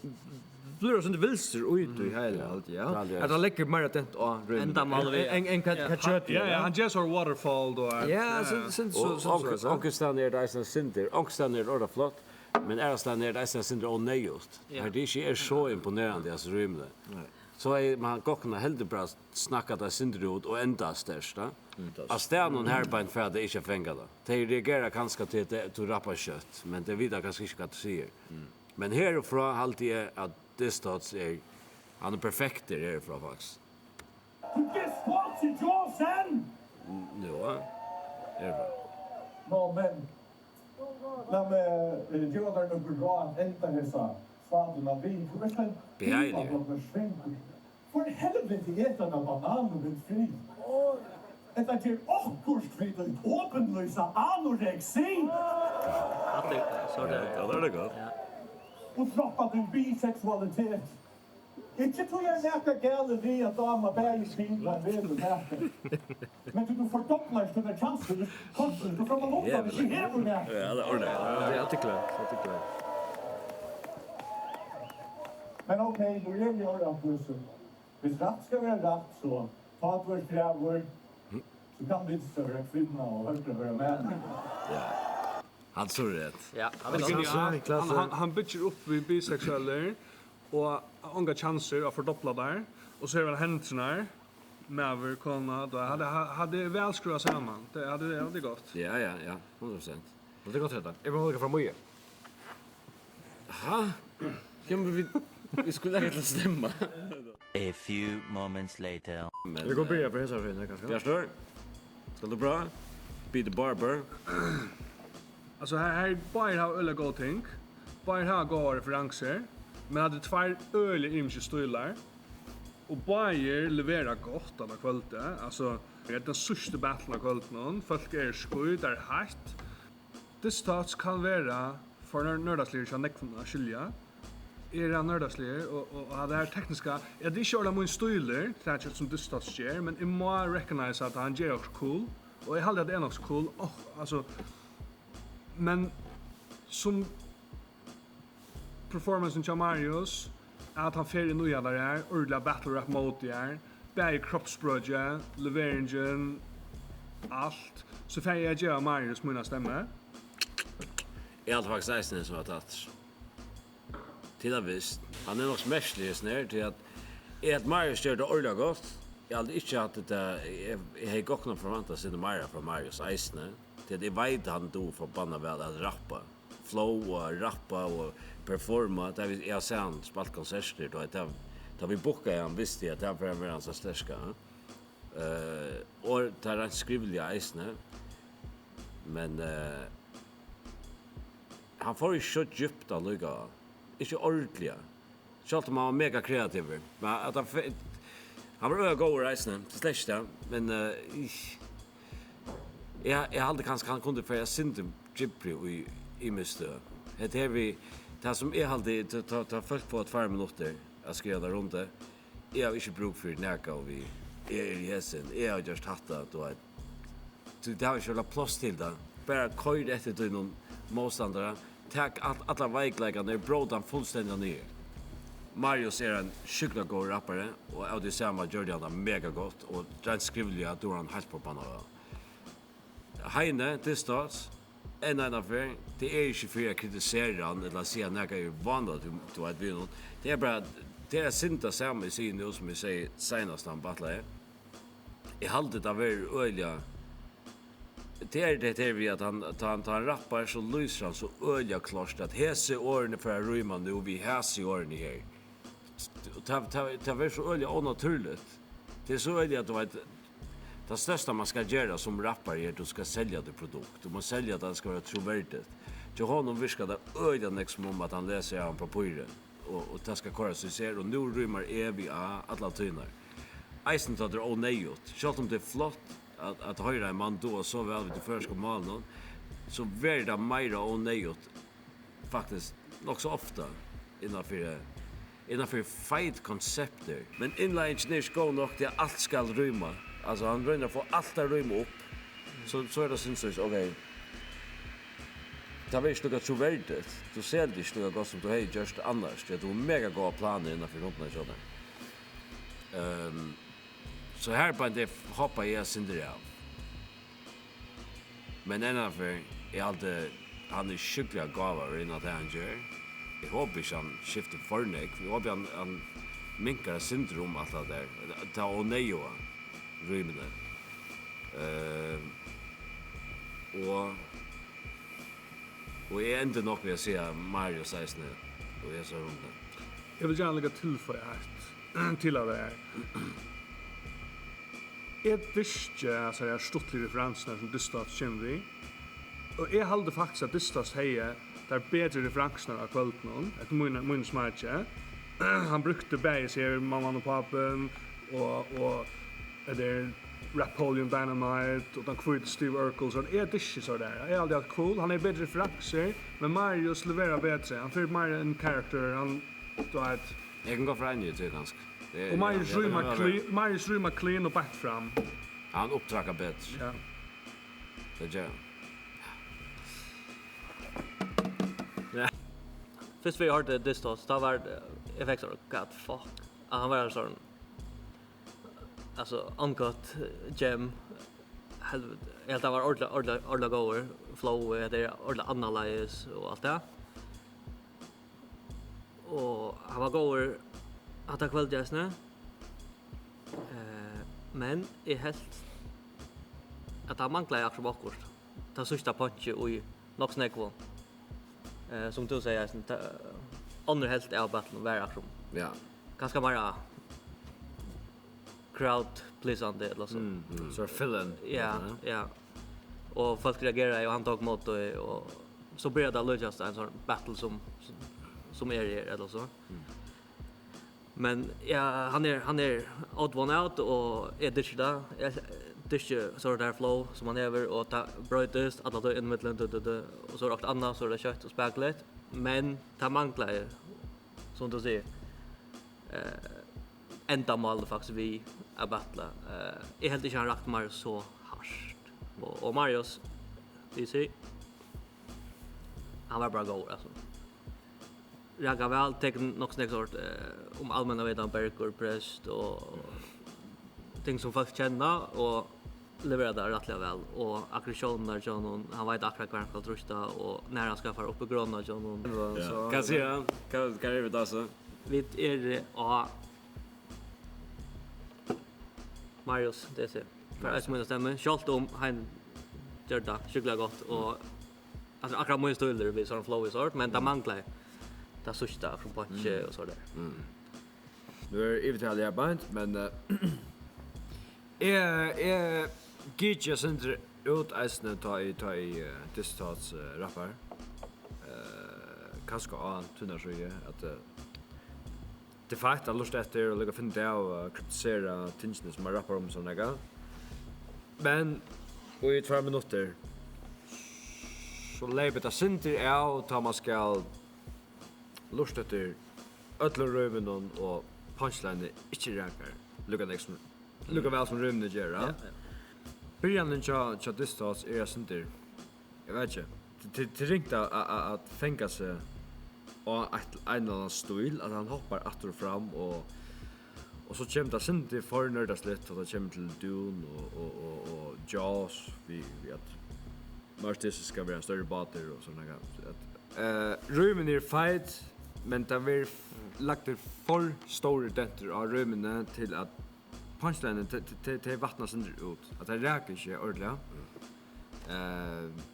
blívur eitt sindur vilstur í tí heila, haldi eg, ja. Tað er... At hann leggur meira dent á rím. Endamálið við... Enn, enn, enn hvat, ja, hvat kjøt, ja, ja, hann ger so waterfall, tú veit. Ja, ja, so, so, og so, so, onk-, so, so. Onkustaðni er tað eisini eitt sindur, onkustaðni er tað ordiliga flott, men aðrastaðni er tað eisini eitt sindur óneyðugt. Ja. Har tað ikki er so imponerandi, altso, rímini. Nei. So er man gott kunna heldur bara snakka tað sindur út og enda sterkt, tá. Mm, tað. Á staðnum har beint fara tey ikki at fanga tað. Tey reagera kanska til at tú rappar skjótt, men tey vita kanska ikki, hvat tú sigur. Mm. Men herfrá haldi eg, at Disthoughts er, hann er perfektur herfrá, faktiskt. Disthoughts í Josen! N-, nú, ja. Herfrá. Nå, men, lat meg, eh, geva tær nøkur ráð at enda hesa svátuna við. Tú ert ein... Behageligt. Diva, tú ert svangur. For helviti, et eina banan og bint frí. Ella ger okkurt við títt opinlýsa anoreksi. Hatta er, so er tað. Ja, ja, tað er gott. Ja. Og droppa tín biseksualitet. Ikki tí er nakað galið við at dáma bæði kyn, tá ein velur nakað. Men tú, tú fordoblar tínar kjansir, kortini, tú frammanundan, ja, ikki hevur nakað. Ja, tað er ordiliga. Ja, tað er alltid klárt, alltid klárt. Men ok, nú eri eg á rætt vísur. Hvis rætt skal vera rætt, so tá tú ert grævur, so kann vinstra vera kvinna og høgra vera maður. Ja. Hann so rætt. Ja, hann er... Klasse, klasse. Hann, hann, hann byggir upp við biseksuellar og ongar kjansir at fordobla tær. Og so hevur hann hendurnar, maður, kona, tá, hann, hann, hann er væl skrúvað saman. Tað, hann er, hann er gott. Ja, ja, ja, hundrað prosent. Tað er gott, hetta. Eg vil hava frá Mýi. Ha? Jamen, vi, Vit skulu leggja til at stemma. A few moments later. Men, Eg kann byrja eh, fyri hesa ferðina, kanska. Bjartur, skal tú prøva? Be the barber. Altso, her, her báðir hava øgiliga góð ting. Báðir hava góðar referansir, men hatta eru tveir øgiliga ymiskir stílar. Og báðir levera gott alla kvøldið. Altso, hetta er tann síðsti battle av kvøldinum. Fólk eru skít, tað er heitt. Diss Thoughts kann vera for nør-, nørdasligur hjá nógvum at skilja. Er hann nørdasligur, og, og, og at tað er tekniska, ja, tað er ikki orðið mín stílur, tað er sum Diss Thoughts ger, men eg má recognize at hann ger okkurt cool, og eg haldi at tað er nokk so cool, og, altso, men sum performancen hjá Marius, at hann fer inn í hann har, ordiliga battle rap mode har, bæði kroppsspråkið, leveringin, alt, so fari eg at geva Marius mína stemmu. Eg haldi faktiskt eisini, sum at aftur. Til at vist. Hann er nokk so merkiligur, hesin her, tí at eg helt Marius gjørdi tað ordiliga gott. Eg haldi ikki, at tað, eg, eg hevði gott nokk forventað seg meira frá Marius eisini. Tí at eg veit, hann dugir forbanna væl at rappa. Flow og rappa og performa. Tá vit, eg havi sæð hann spælt konsertir, tá, tá, tá vit bookaðu hann, visti eg, at tað fer at vera hansara sterka. Eh, og tað reint skrivliga eisini. Men, eh, hann fór ikki so djúpt allíkavæl. Ikki ordiliga. Sjálvt um hann var mega kreativur. Men at hann fe-, hann var øgiliga góður eisini, tað er slett ikki tað. Men, eh, eg, eg, eg haldi kanska, hann kundi farið eitt sindur djúpri í, í ymisk støð. Hetta her við, tað sum eg haldi, tá, tá, tá fólk fáa tveir minuttir at skriva tað rundt, eg havi ikki brúk fyri nakað og við, eg eri hesin, eg havi gjørt hatta, tú veit. Tí tað hava ikki pláss til tað. Bara koyr eftir tínum mótstandara. Tak all-, allar veikleikarnar, brót hann fullstendiga niður. Marius er ein sjúkliga góður rappari, og av tí sama gjørdi hann tað mega gott, og reint skrivliga dugir hann heilt forbanna væl. Heini, Diss Thoughts, enn eina ferð, tað er ikki fyri at kritisera hann ella at siga nakað er vanligt, tú, tú veit, við honum. Tað er bara, tað er eitt sindur tað sama eg sigi nú, sum eg segði seinast, hann battlaði. Eg haldi, tað verður øgiliga, tað er tað her við, at hann, tá hann, tá hann rappar, so lýsir hann so øgiliga klárt, at hesi orðini fara at ríma nú við hasi orðini her. Og tað, tað, tað verður so øgiliga ónatúrligt. Tað er so øgiliga, at, tú veit, tað størsta, man skal gera sum rappari, er, at tú skal selja títt produkt. Tú má selja tað, tað skal vera trúverdigt. Hjá honum virkar tað øgiliga nógv, sum um at hann lesur av einum pappíri, og, og tað skal koyrast í seg, og nú rímar E við A allar tíðirnar. Eisini tá tað er óneyðugt. Sjálvt um tað er flott at, at hoyra ein mann duga so væl við tí føroyska málinum, so verður tað meira óneyðugt, faktiskt, nokk so ofta innanfyri, innanfyri feit konseptir. Men innleiðingin er ikki góð nokk til, at alt skal ríma. Altso, hann roynir at fáa alt at ríma upp. So, so er tað, synist eg, ok, tað verður ikki líka trúverdigt. Tú selur teg ikki líka gott, sum tú hevði gjørt annars, tí at tú hevur mega góðar planir innanfyri rundina hjá tær. Ehm, so har beint eg hoppaði eg eitt sindur av. Men enn einaferð, eg haldi, hann er sjúkliga gávaður innan tað, hann ger. Eg hopi ikki, hann skiftir for nógv. Eg hopi, hann, hann minkar eitt sindur um alt tað har. Tað óneyðuga rímini. Eh, og, og eg endi nokk við at siga Marius eisini í hesa rundu. Eg vil gjarna líka tilføya eitt til av tað her. Eg dyrki hasar her stuttligu referansirnar, sum Diss Thoughts kemur við. Og eg haldi faktiskt, at Diss Thoughts hevði tær betri referansirnar á kvøldinum, eftir míni, míni smakki. Hann brúkti bæði seg, Mamman og Pápin, og, og hetta er Rapolium Dynamite, og tann hvíti Steve Urkel, so eg dyrki so har. Eg haldi, at cool, hann hevur betri referansir, men Marius leverar betri. Hann fer meira in character, hann, tú veit. Eg kann gott vera einig í tí, kanska. Tað er, Og Marius ja, ja, rímar ja, ja. Clean, Marius rímar clean og beint fram. Hann upptrakkar betur. Ja. Tað ger hann. Ja. Fyrst við eg hoyrdi Diss Thoughts, tá var, eg fekk sånn, "God fuck." At hann var ein sånn, altso, uncut gem. Helviti. Eg helt hann var ordiliga, ordiliga, ordiliga góður. Flow, hetta er ordiliga annarleiðis og alt tað. Og hann var góður hatta kvøldið eisini. Eh, men eg helt, at hann manglaði akkurát okkurt. Tað síðsta punchið í nokk so nógvum. Eh, sum tú segði eisini, tað, Onnur helvt av battlinum var akkurát Ja. Kanska meira crowd pleasandi ella so. Mm. So er fill-in. Ja, ja. Og fólk reageraðu og hann tók móti og so byrjaði tað at líkjast ein sånn battle sum sum er her ella so. Men ja, hann er hann er odd one out og eg dyrki tað. Eg dyrki so tað flow sum hann hevur og tað broytist alla tíð inn millum og so er okkurt annað so er tað skjótt og spakuligt. Men tað manglaði sum tú sigur eh, endamálið faktiskt við at battla. Eh, eg helt ikki hann rakti Marius so hart. Og, og Marius, D C, hann var bara góður, altso. Raka væl, tekur nokk so nógv sort eh, um almenna vitan, Bergur, prest og ting sum fólk kenna og leverar tað rættiliga væl og aggressiónirnar hjá honum, hann veit akkurát hvar hann skal trýsta og nær hann skal fara upp í grónina hjá honum. Ja. Hvat sigur hann? Hvat, hvat er við tað so? Vit eru á Marius D C. Fær eisini mína stemmu, sjálvt um hann gjør tað sjúkliga gott og altso akkurát mín stílur við sovorðnum flow og sort, men tað manglar tað síðsta, akkurát punch og so har. Nú er yvirtalið her beint, men eh, eg eg gigi eitt sindur út eisini tá ið tá ið eh, Distorts eh, rappar. Eh, kanska á tínar síðu at eh, tað er feitt at lurta eftir og líka finna út av og kritisera tingini sum man rappar um og sovorðið nakað. Men í tveir minuttir so leypur tað sindur av tá man skal lurta eftir øllum rímunum og punchlinið ikki rakar líka nógv sum líka væl sum rímini gera. Byrjanin hjá hjá Distorts er eitt sindur eg veit ikki, tað tað er ringt at at at fanga seg á eitt ein ella annan stíl at hann hoppar aftur og fram og og so kemur tað sindur for nørdasligt tá tað kemur til Dune og og og og Jaws við við at Mars Dizzy skal vera ein størri bátur og sovorðið nakað at eh rímini eru feit men tað verður lagdur for stórur dentur á rímini til at punchlinið tey tey tey vatna sindur út at tað rakar ikki ordiliga eh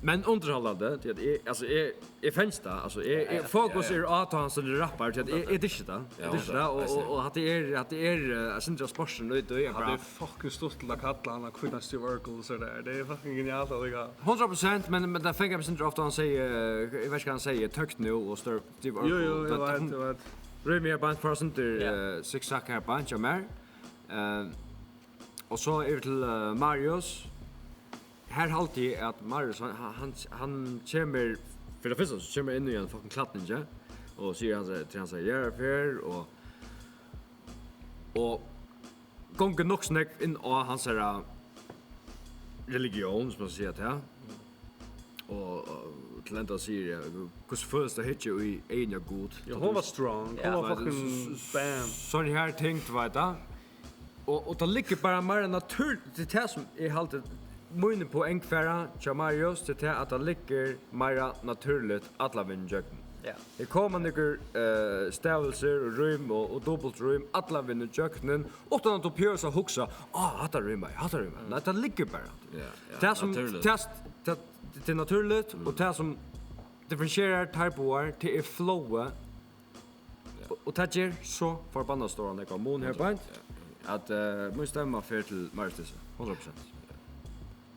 men undirhaldandi tí at eg altso eg eg fengi tað altso eg eg fokus er á tá hann stendur og rappar tí at eg eg dyrki tað eg dyrki tað og og og hatta er hatta er eh, eitt sindur av sportsligum í tí at bara Fucking stuttligt at kalla hann hvítan Steve Urkel og so der. Det er fucking genialt allikevel. Hundrað prosent, men men tað fekk eg eitt sindur ofta hann segði eh, eg veit ikki hvat hann segði tøkt nú og større Steve Urkel. Jo jo, eg veit, eg veit. Rømi er beint for sindur eh, sikksakk her beint hjá mær. Eh, Og so yvir til uh, Marius. Her haldi eg at Marius hann, hann, hann kemur fyri tað fyrsta so kemur inn í ein fucking klædningi og sigur hann til hann sigur jarðarferð og og gongur nokk so nógv inn á hansara religión, sum man siga tað. Og, og til enda sigur eg, hvussu følist at hyggja í eyguni á Gud? Ja, hon var strong. Hon var fucking bam. Sånn her ting, tú veit, da. Og, og tað liggur bara meira natúr-, tað er tað sum eg haldi, míni poeng fara hjá Marius, tað er tað at tað liggur meira natúrligt allan vegin ígjøgnum. Ja. Her koma nøkur eh, stavilsir og rím og, og dupultrím allan vegin ígjøgnum, uttan at tú behøvir at hugsa, á, hatta rímar, hatta rímar. Nei, tað liggur bara. Ja, ja, tað sum, tað, tað, tað er natúrligt, og tað sum differentierar tær báðar, tað er flowið. Og, og tað ger so forbanna stóran nógvan mun her beint, at uh, mín stemma fer til Marius Disse, hundrað prosent.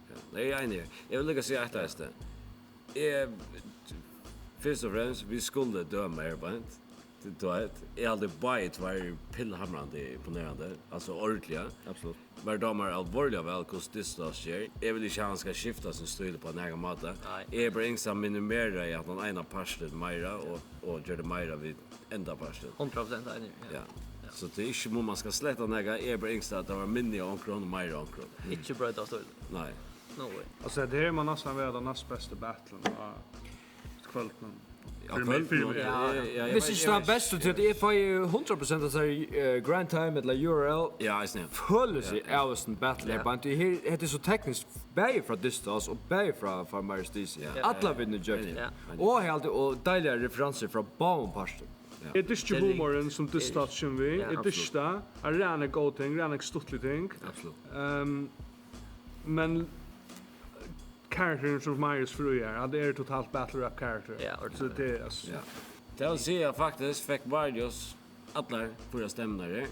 Ja, eg eri einigur. Eg vil líka siga eitt av hesum. Eg, fyrst og fremst, vit skulu døma her beint. Tú veit, eg haldi báðir tveir pillhamrandi imponerandi, altso ordiliga. Absolutt. Mær dámar alvorliga væl, hvussu Distorts ger. Eg vil ikki, at hann skal skifta sín stíl upp á nakran máta. Nei. Eg hevði bara ynskt, at hann minimeraði hatta eina partin meira og, og gjørdi meira við endapartin. Hundrað prosent einigur, ja. Ja. So tað er ikki, um man skal sletta nakað, eg hevði bara ynskt, at tað var minni av onkrum og meira av onkrum. Ikki broyta stíl. Nei. No way. Altso, hetta her má næstan vera tann næstbesta battlen á kvøldinum. Fyri meg, fyri meg. Ja, ja, ja. Hvis ikki tann besta, tí at eg fái hundrað prosent av sær uh, Grind Time ella U R L. Ja, eisini. Følir seg av oss en battle her, beint. Her, hetta er so tekniskt, bæði frá Distorts og bæði frá, frá Marius Disse. Ja. Alla vegin ígjøgnum. Ja. Og eg haldi, og deiligar referansir frá báðum partum. Ja. Eg dyrki humorin sum Distorts kemur við. Eg dyrki tað. Hann ræðar góð ting, ræðar stuttlig ting. Absolutt. Um, men karakterin sum Marius fer í her, hann er totalt battle rap karakter. Ja, so tað er, altso. Ja. Tað vil siga, at faktiskt fekk Marius allar fýra stemmurnar her.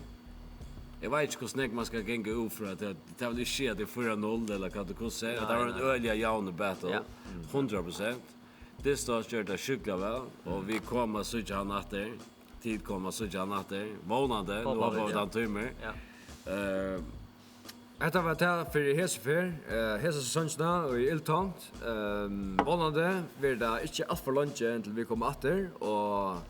Eg veit ikki, hvussu nógv man skal ganga út frá, at tað, tað vil ikki siga, at tað er fýra null, ella hvat tú kundi siga. Nei, tað var ein øgiliga javnur battle. Ja. Hundrað prosent. Dystos gjørdi tað sjúkliga væl, og vit koma at síggja hann aftur. Tit koma at síggja hann aftur. Vónandi. Nú hópa vit, hann tímir. Ja. Eh, Hetta var tað fyri hesa ferð, eh, hesa sesongina í Ill Tómt. Ehm, vónandi verður tað ikki alt for leingi inntil vit koma aftur, og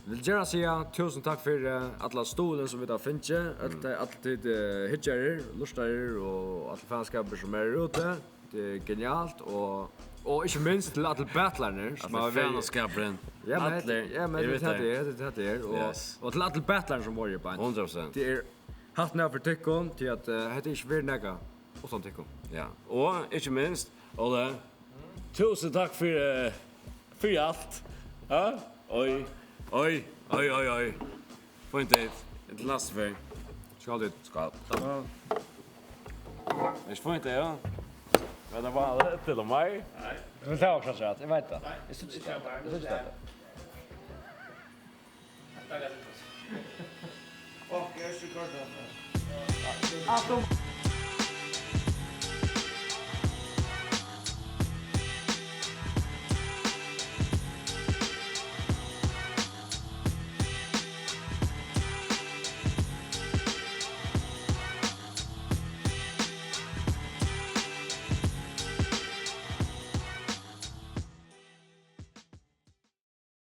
vil gjarna siga túsund takk fyri, eh, allan stuðulin sum vit hava fingið, øll tey, allir tit, eh, hyggjarar, lurtarar og allur fanskapur sum er úti. Tað er genialt, og, og ikki minst til allir battlararnar sum hava verið. Fanskapurin. Ja, men hetta, allir, ja, men hetta er, hetta er, hetta er, og, og til allir battlararnar sum vóru beint. Hundrað prosent. Tað er Hattin av fyri tykkum, tí at, eh, hetta er ikki verið nakað uttan tykkum. Ja, og ikki minst, Óli, túsund takk fyri, eh, fyri alt. Ja? Oj, oj, oj, oj, oj. Fínt, Dave. Inntil næstu ferð. Skál, Dave. Skál. Takk. Er ikki fínt, tað, ja? Men tað var til og med. Nei. Men tað var akkurát rætt, eg veit tað. Nei. Eg síggi tað. Eg síggi tað. Fuck, eg eri ikki koyrt. Alt um